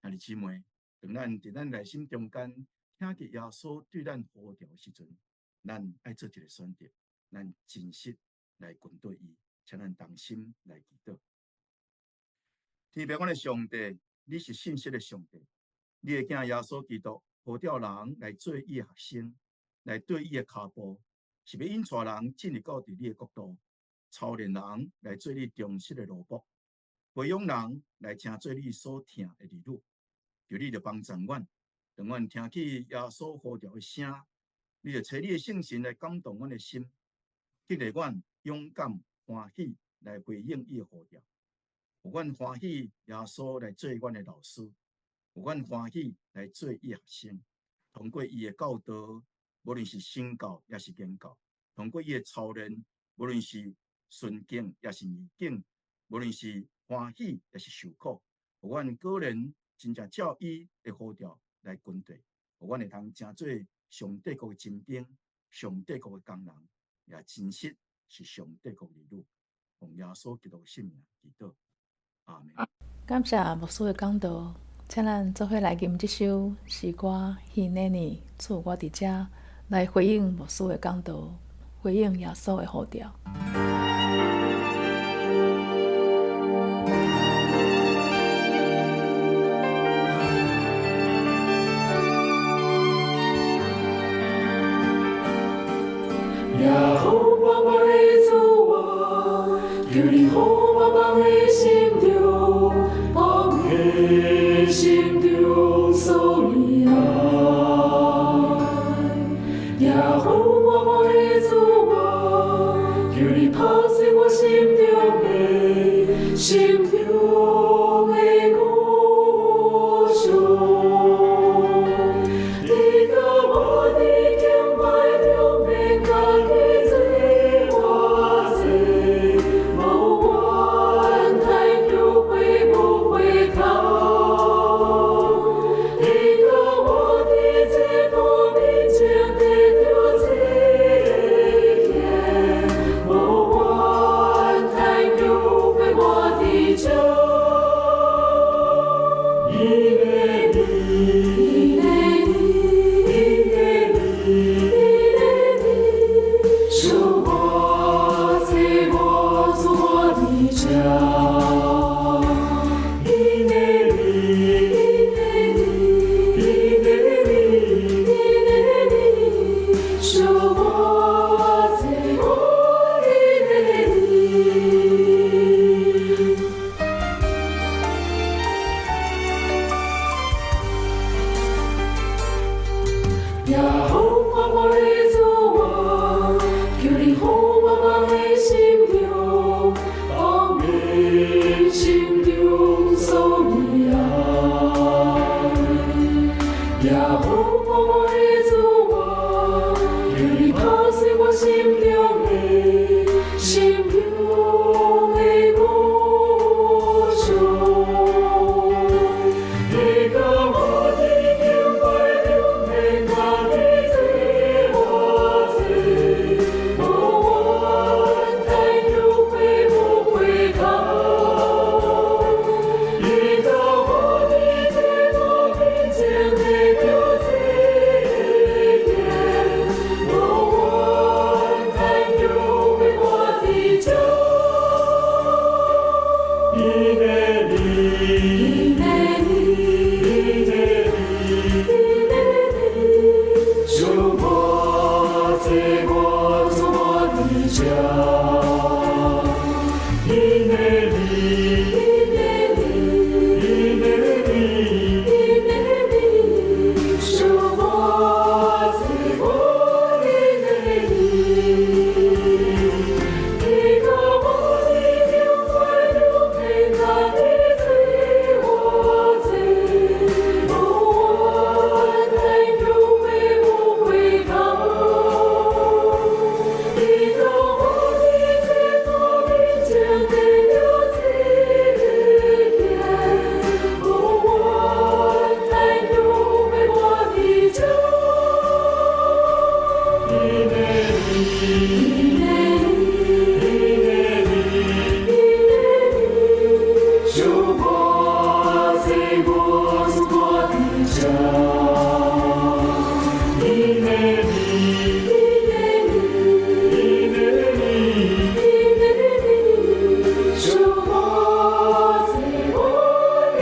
兄弟姊妹，當咱佇咱內心中間聽見耶穌對咱呼召的時陣，咱愛做一個選擇，咱真實來跟隨伊，請咱同心來祈禱。天父，阮的上帝，你是信實的上帝。你的囝耶穌基督呼召人來做伊的學生，來綴伊的跤步，是欲引帶人進入到佇你的國度，操練人來做你忠實的奴僕，培養人來成做你所疼的兒女。求你著幫助阮，當阮聽起耶穌呼召的聲，你著差你的聖神來感動阮的心，激勵阮勇敢歡喜來回應伊的呼召。予阮歡喜耶穌來做阮的老師，予阮歡喜來做伊的學生。通過伊的教導，無論是身教抑是言教；通過伊的操練，無論是順境抑是逆境，無論是歡喜抑是受苦，予阮個人真正照伊的呼召來跟隨，予阮會通成做上帝國的精兵，上帝國的工人，也真實是上帝國的兒女。奉耶穌基督的聖名祈禱，阿們。感謝牧師的講道，請咱做伙來吟這首詩歌《彼的名》，主我佇遮來回應牧師的講道，回應耶穌的呼召。耶和華我的主啊，求你予我放佇心中，放佇心中所以愛。耶和華我的主啊，求你拍碎我心中的，心中的偶像。你共我佇敬拜中免家己做偌濟，無怨嘆後悔無回頭。你共我佇這土面前得著這獻，無怨嘆後悔我佇這。伊的名，伊的名，伊的名，伊的名，受我這我主我佇這。伊的名，伊的名，伊的名，伊的名，受我這我的名。耶和華我的主啊，求你予我放佇心中，放佇心中所以愛。耶和華我的主啊，求你拍碎我心中的，心中的偶像。你共我佇敬拜中免家己做偌濟，無怨嘆後悔無回頭。你共我佇這土面前得著這獻，無怨嘆後悔我佇這。伊的名，伊的名，伊的名，伊的名，受我這我主我佇這。伊的名，伊的名，伊的名，伊的名，受我這我的名。你共我佇敬拜中免家己做偌濟，無怨嘆後悔無回頭。你共我佇這土面前得著這獻，無怨嘆後悔我佇這。伊的名，伊的名，伊的名，伊的名，受我這我主我佇這。伊的名，伊的名，伊的名，伊的名，受我這我的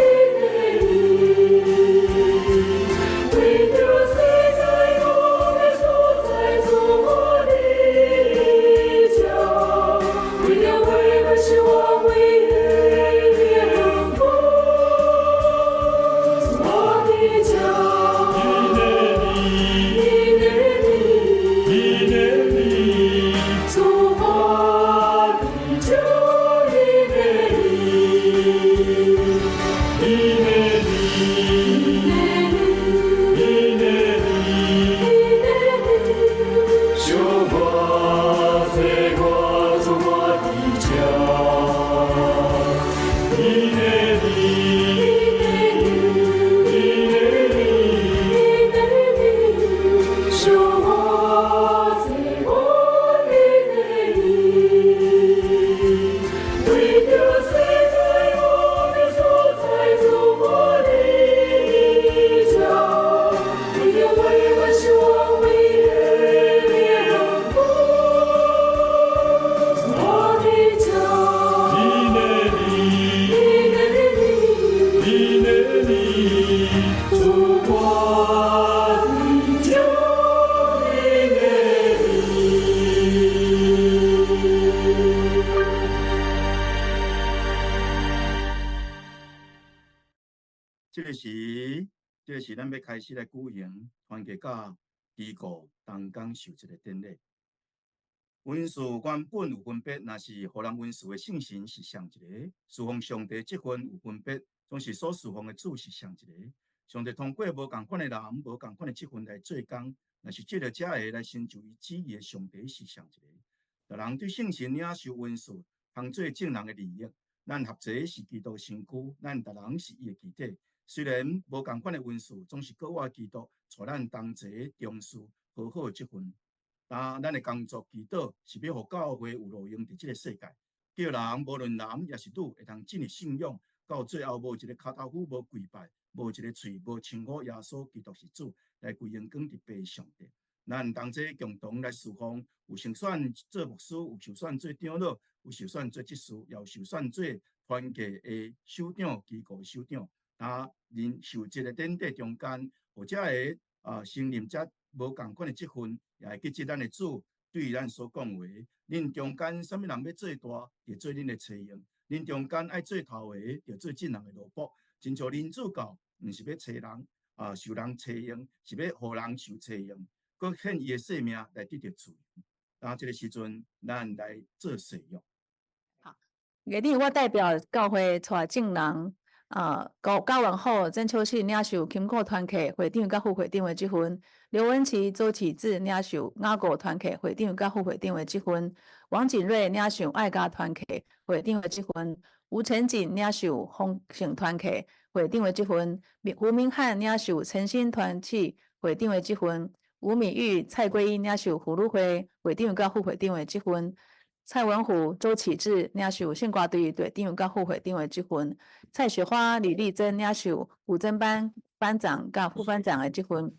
名。為著世界各个所在，主我佇你的灵，你的灵，你的灵，上我这我你的灵，为著世界无的所在，主我的家，为著永远是我为的荣光，主我的家，你的灵，你的灵，你的灵，主我的家，你的灵。這個時，這個時，咱欲開始來舉行團契佮機構同工受職的典禮。恩賜原本有分別，若是予人恩賜的聖神是上一個，侍奉上帝職分有分別，總是所侍奉的主是上一個。上帝通過無仝款的人、無仝款的職分來做工，若是藉著這个來成就伊旨意的上帝是上一個。逐人對聖神領受恩賜，通做眾人的利益。咱合齊是基督身軀，咱逐人是伊的肢體。雖然無仝款的恩賜，總是閣活基督帶咱同齊重視好好的職分。但咱的工作祈禱是欲予教會有路用佇這個世界，叫人無論男抑是女，會當進入信仰，到最後無一个跤頭趺無跪拜，無一个喙無稱呼耶穌基督是主，來歸榮光佇父上帝。咱同齊共同來侍奉，有受選做牧師，有受選做長老，有受選做執事，也有受選做團契的首長、機構的首長。啊，恁受職的典禮中間，或者會承認這無仝款的職分，也會記得咱的主對咱所講話。恁中間啥物人欲做大，就做恁的差用；恁中間愛做頭的，就做眾人的奴僕。親像恁主教，毋是欲揣人受人差用，是欲予人受差用，閣獻伊的性命來得著自由。啊，這个時陣，咱來做誓約。好，今日我代表教會帶眾人。高高文厚、曾秋信領受金庫團契會長佮副會長的職分；劉文琪、周啟智領受雅各團契會長佮副會長的職分；王景瑞領受愛家團契會長的職分；吳成景領受豐盛團契會長的職分；胡明漢領受誠心團契會長的職分；吳敏玉、蔡桂英領受婦女會會長佮副會長的職分。蔡文虎、周啟智領受聖歌隊隊長佮副會長的職分；蔡雪花、李麗珍領受古箏班班長佮副班長的職分；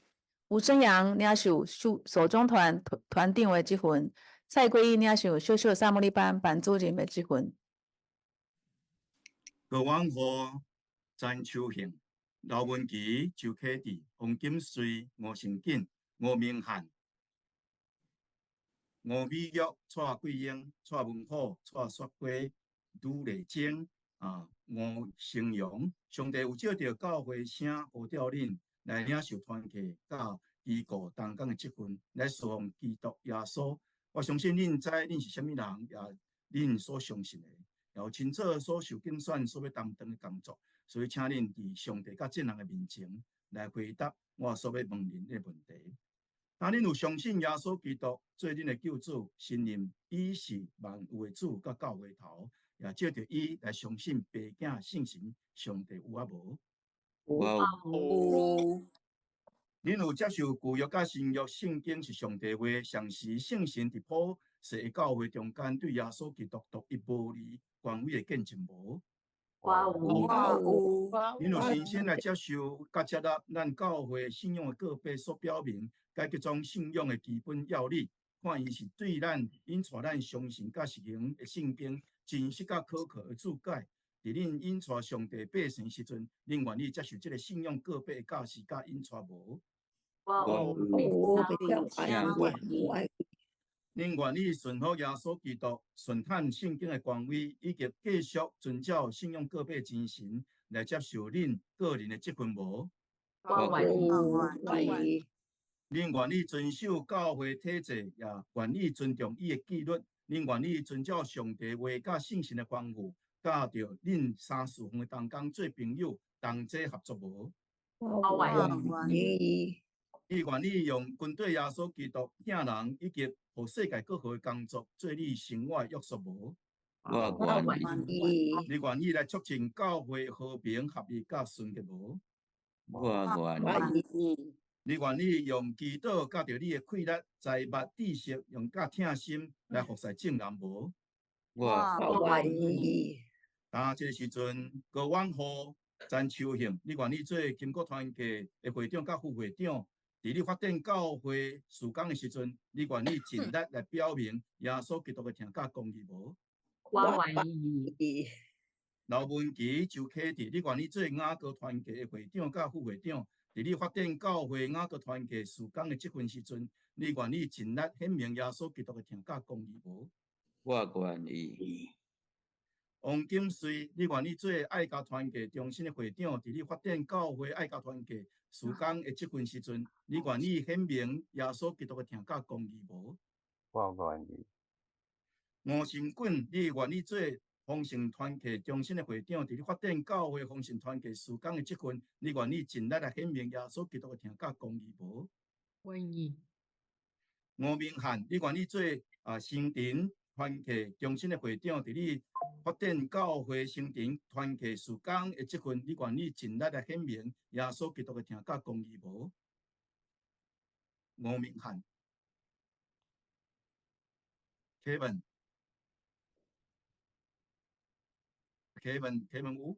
吳生陽領受手中團團長的職分；蔡桂英領受小小薩摩利班班主任的職分。高文虎、詹秋杏、劉文琪、周啟智、黃金穗、吳成錦、吳明漢、吳美玉、蔡桂英、蔡文虎、蔡雪花、呂麗珍、吳成陽，上帝有藉著教會聲呼召恁來領受團契佮機構同工的職分，來侍奉基督耶穌。我相信恁知恁是啥物人，也恁所相信的，也有清楚所受揀選所欲擔當的工作。所以，請恁佇上帝佮眾人的面前來回答我所欲問恁的問題。若恁有相信耶穌基督做恁的救主，承認伊是萬有的主佮教會頭，也藉著伊來相信父囝聖神上帝有抑無？有。有。恁有接受舊約佮新約聖經是上帝話，常時聖神佇普世的教會中間對耶穌基督獨一無二權威的見證無？我有。恁有親身來接受佮接納咱教會信仰的告白所表明，該這種信仰的基本要理，看伊是對咱引帶咱相信佮實行的聖經真實佮可靠的注解。佇恁引帶上帝百姓時陣，恁願意接受這個信仰告白的教示佮引帶無？我有。恁願意順服耶穌基督，順探聖經的權威，以及繼續遵照信仰告白精神來接受恁個人的職分無？我願意。恁願意遵守教會體制，也願意尊重伊的紀律？恁願意遵照上帝話佮聖神的吩咐，佮著恁三侍奉的同工做朋友，同齊合作無？我願意。你願意用跟綴耶穌基督疼人，以及予世界閣好的工作，做你生活的約束無？我願意。你願意來促進教會和平合一佮純潔無？我願意。你願意用祈禱佮著你的氣力、財物、知識，用佮疼心來服侍眾人無？我願意。啊，這个時陣，高遠和陳秋興，你願意做金國團契的會長佮副會長？佇你發展教會事工的時陣，你願意盡力來表明耶穌基督的疼佮公義無？我願意。劉文琪、周啟智，你願意做雅各團契的會長佮副會長？佇你發展教會雅各團契事工的這份時陣，你願意盡力顯明耶穌基督的疼佮公義無？我願意。王金穗，你願意做愛家團契中心的會長？佇你發展教會愛家團契事工的這份時陣，你願意顯明耶穌基督的疼佮公義無？我願意。吳成滾，你願意做豐盛團契中心的會長？佇你發展教會豐盛團契事工的這份，你願意盡力來顯明耶穌基督的疼佮公義無？願意。吳明翰，你願意做新田團契中心的會長？佇你發展教會新田團契事工的這份，你願意盡力來顯明耶穌基督的疼佮公義無？吳明翰，Kevin，Kevin，Kevin 有，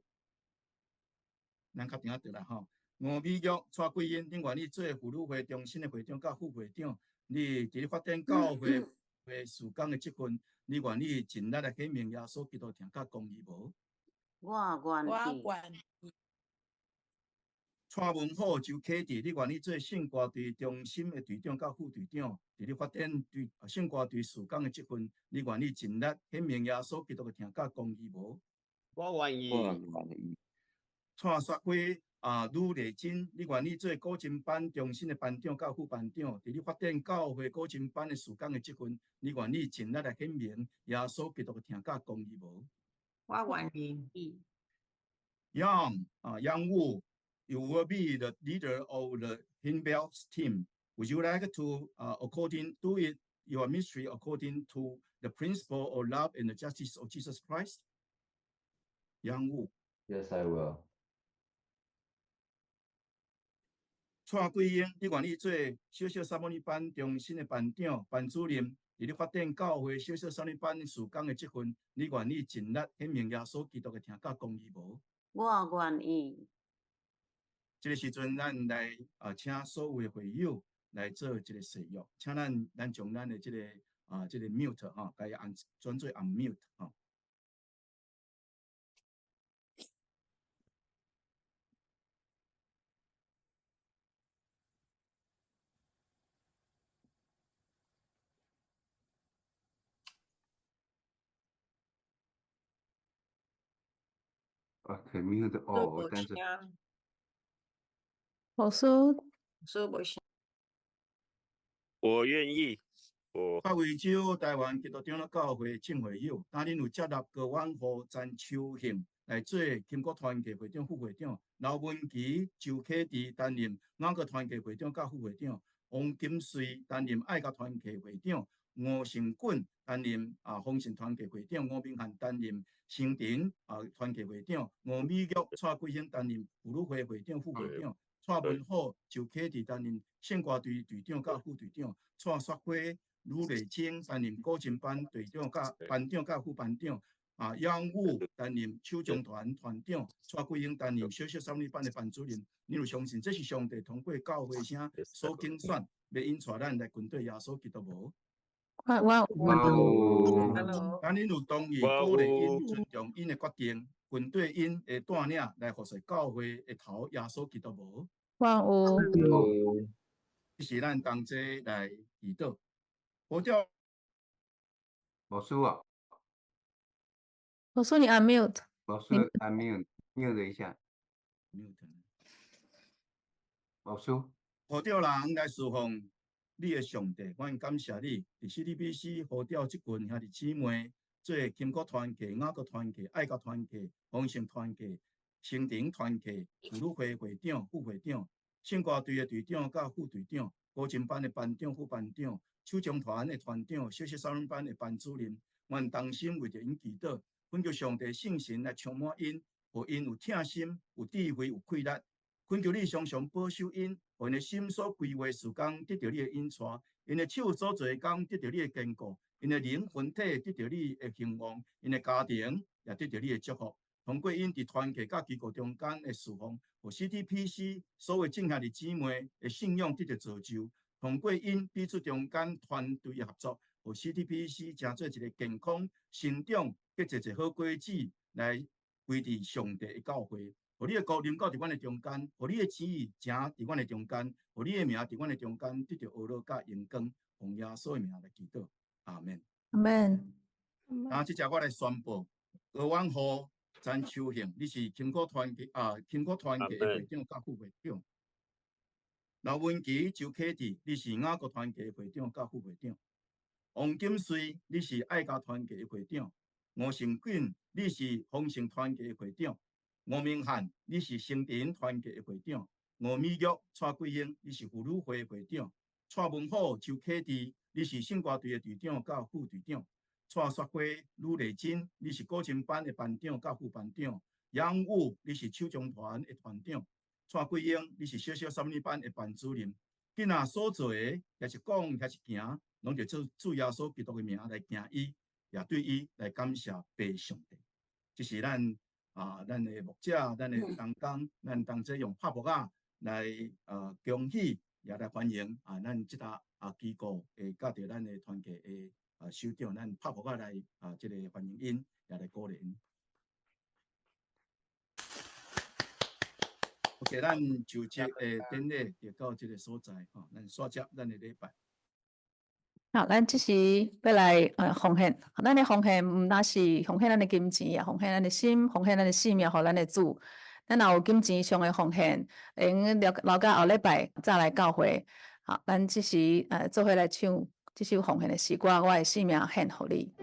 咱較定仔對啦吼。吳美玉、蔡桂英，你願意做婦女會中心的會長佮副會長？你佇咧發展教會會事工的這份，你願意盡力來顯明耶穌基督疼佮公義無？我願意。我願意。蔡文虎、周啟智，你願意做聖歌隊中心的隊長佮副隊長？佇咧發展隊聖歌隊事工的這份，你願意盡力顯明耶穌基督的疼佮公義無？我願意。我願意。蔡雪花呂麗珍，你願意做古琴班中心的班長佮副班長？佇咧發展教會古琴班的事工的這份，你願意盡力來顯明耶穌基督的疼佮公義無？我願意。 Yang Yang Wu, you will be the leader of the Hinbells team. Would you like to according do it your ministry according to the principle of love and the justice of Jesus Christ? Yang Wu. Yes, I will. 蔡桂英，你願意做小小三文班中心的班長、班主任？佇咧發展教會小小三文班事工的這份，你願意盡力顯明耶穌基督的疼佮公義無？我願意。這个時陣，咱來請所有的會友來做一個誓約，請咱將咱的這個 mute 吼，共伊按轉做 unmute 吼。 OK, mute all，但是。老師，我願意。我北威州台灣基督長老教會正會友，當恁有接納高遠和陳秋興來做金國團契會長、副會長，劉文琪、周啟智擔任雅各團契會長佮副會長，王金穗擔任愛國團契會長，吳成滾擔任豐盛團契會長，吳明翰擔任新田團契會長，吳美玉、蔡桂興擔任婦女會會長、副會長。蔡文虎、周啟智擔任聖歌隊隊長佮副隊長，蔡雪花、呂麗清擔任古琴班隊長佮班長佮副班長，楊武擔任手中團團長，蔡桂英擔任小小少女班的班主任。你有相信這是上帝通過教會聲所揀選，欲引帶咱來跟隨耶穌基督無？我有。當恁有同意鼓勵𪜶尊重𪜶的決定，跟隨𪜶的帶領來服侍教會的頭耶穌基督無？我有。這是咱同齊來祈禱。我叫老師啊。老師，你 unmute。老師 unmute，mute 一下。 mute。老師。呼召人來侍奉你的上帝，阮感謝你。佇 CDBC 呼召這群兄弟姊妹做金國團契、雅各團契、愛國團契、豐盛團契、新田團契、婦女會會長、副會長、聖歌隊的隊長佮副隊長、古琴班的班長、副班長、手中團的團長、小小少年班的班主任。阮同心為著𪜶祈禱，懇求上帝聖神來充滿𪜶，予𪜶有疼心、有智慧、有氣力。懇求你常常保守𪜶，予𪜶的心所規劃事工得著你的引帶，𪜶的手所做的工得著你的堅固，𪜶的靈魂體得著你的興旺，𪜶的家庭也得著你的祝福。通過𪜶佇團契佮機構中間的侍奉，予 CTPC 所有眾兄弟姊妹的信仰得著造就。通過𪜶彼此中間團隊的合作，予 CTPC 成做一个健康成長、結濟濟好果子來維持上帝的教會。予你的國臨到佇阮的中間，予你的旨意成佇阮的中間，予你的名佇阮的中間得著呵咾佮榮光，奉耶穌的名來祈禱，阿們。阿們。啊，這隻我來宣布，高婉和陳秋杏，你是勤苦團契啊，勤苦團契的會長佮副會長。劉文琪、周啟智，你是雅各團契的會長佮副會長。王金穗，你是愛家團契的會長。吳成俊，你是豐盛團契的會長。吳明漢，你是成田團契的會長。吳美玉、蔡桂英，你是婦女會的會長。蔡文虎、周啟智，你是聖歌隊的隊長佮副隊長。蔡雪花、呂麗珍，你是古琴班的班長佮副班長。楊武，你是手中團的團長。蔡桂英，你是小小三年班的班主任。囝仔所做的，抑是講，抑是行，攏著做主耶穌基督的名來行伊，也對伊來感謝父上帝。這是咱啊，咱的牧者，咱的同工，咱同齊用拍木仔來啊恭喜，也來歡迎啊，咱這搭啊機構會佮著咱的團契的啊首長，咱拍木仔來啊這个歡迎𪜶，也來鼓勵𪜶。OK，咱就這个典禮就到這个所在吼，咱煞接咱的禮拜。好，咱這時欲來奉獻，咱的奉獻毋但是奉獻咱的金錢，也奉獻咱的心，奉獻咱的性命，予咱的主。咱若有金錢上的奉獻，會用留留到後禮拜再來教會。好，咱這時做伙來唱這首奉獻的詩歌，我的性命獻予你。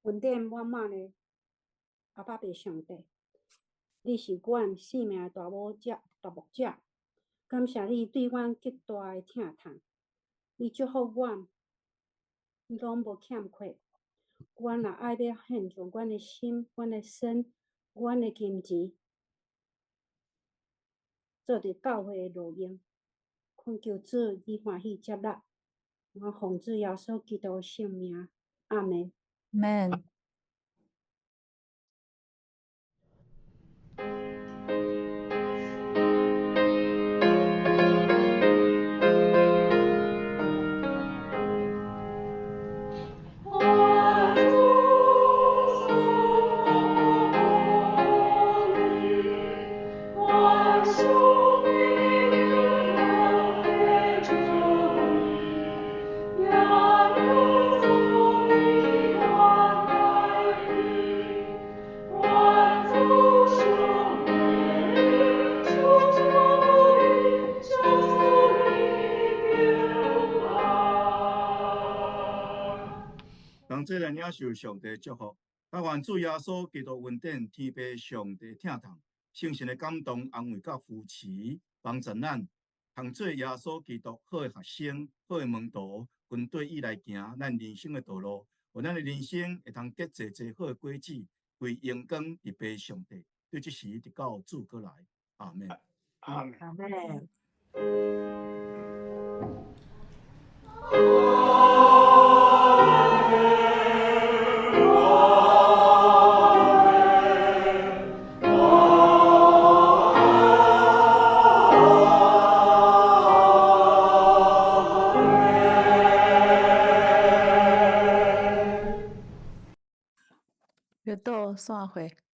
恩典滿滿的阿爸父上帝，你是阮生命的大牧者，大牧者，感謝你對阮極大的疼痛，你祝福阮，攏無欠缺。阮若愛欲獻上阮的心、阮的身、阮的金錢，做佇教會的路用，懇求主你歡喜接納。我奉主耶穌基督的聖名，阿們。阿們。這個領受上帝祝福，但願主耶穌基督恩典、天父上帝疼痛、聖神的感動、安慰佮扶持，幫助咱，通做耶穌基督好的學生、好的門徒，跟綴伊來行咱人生的道路，予咱的人生會通結濟濟好的果子，歸榮光佇父上帝。對這時直到主閣來，阿們。阿們。阿們。綠島散會。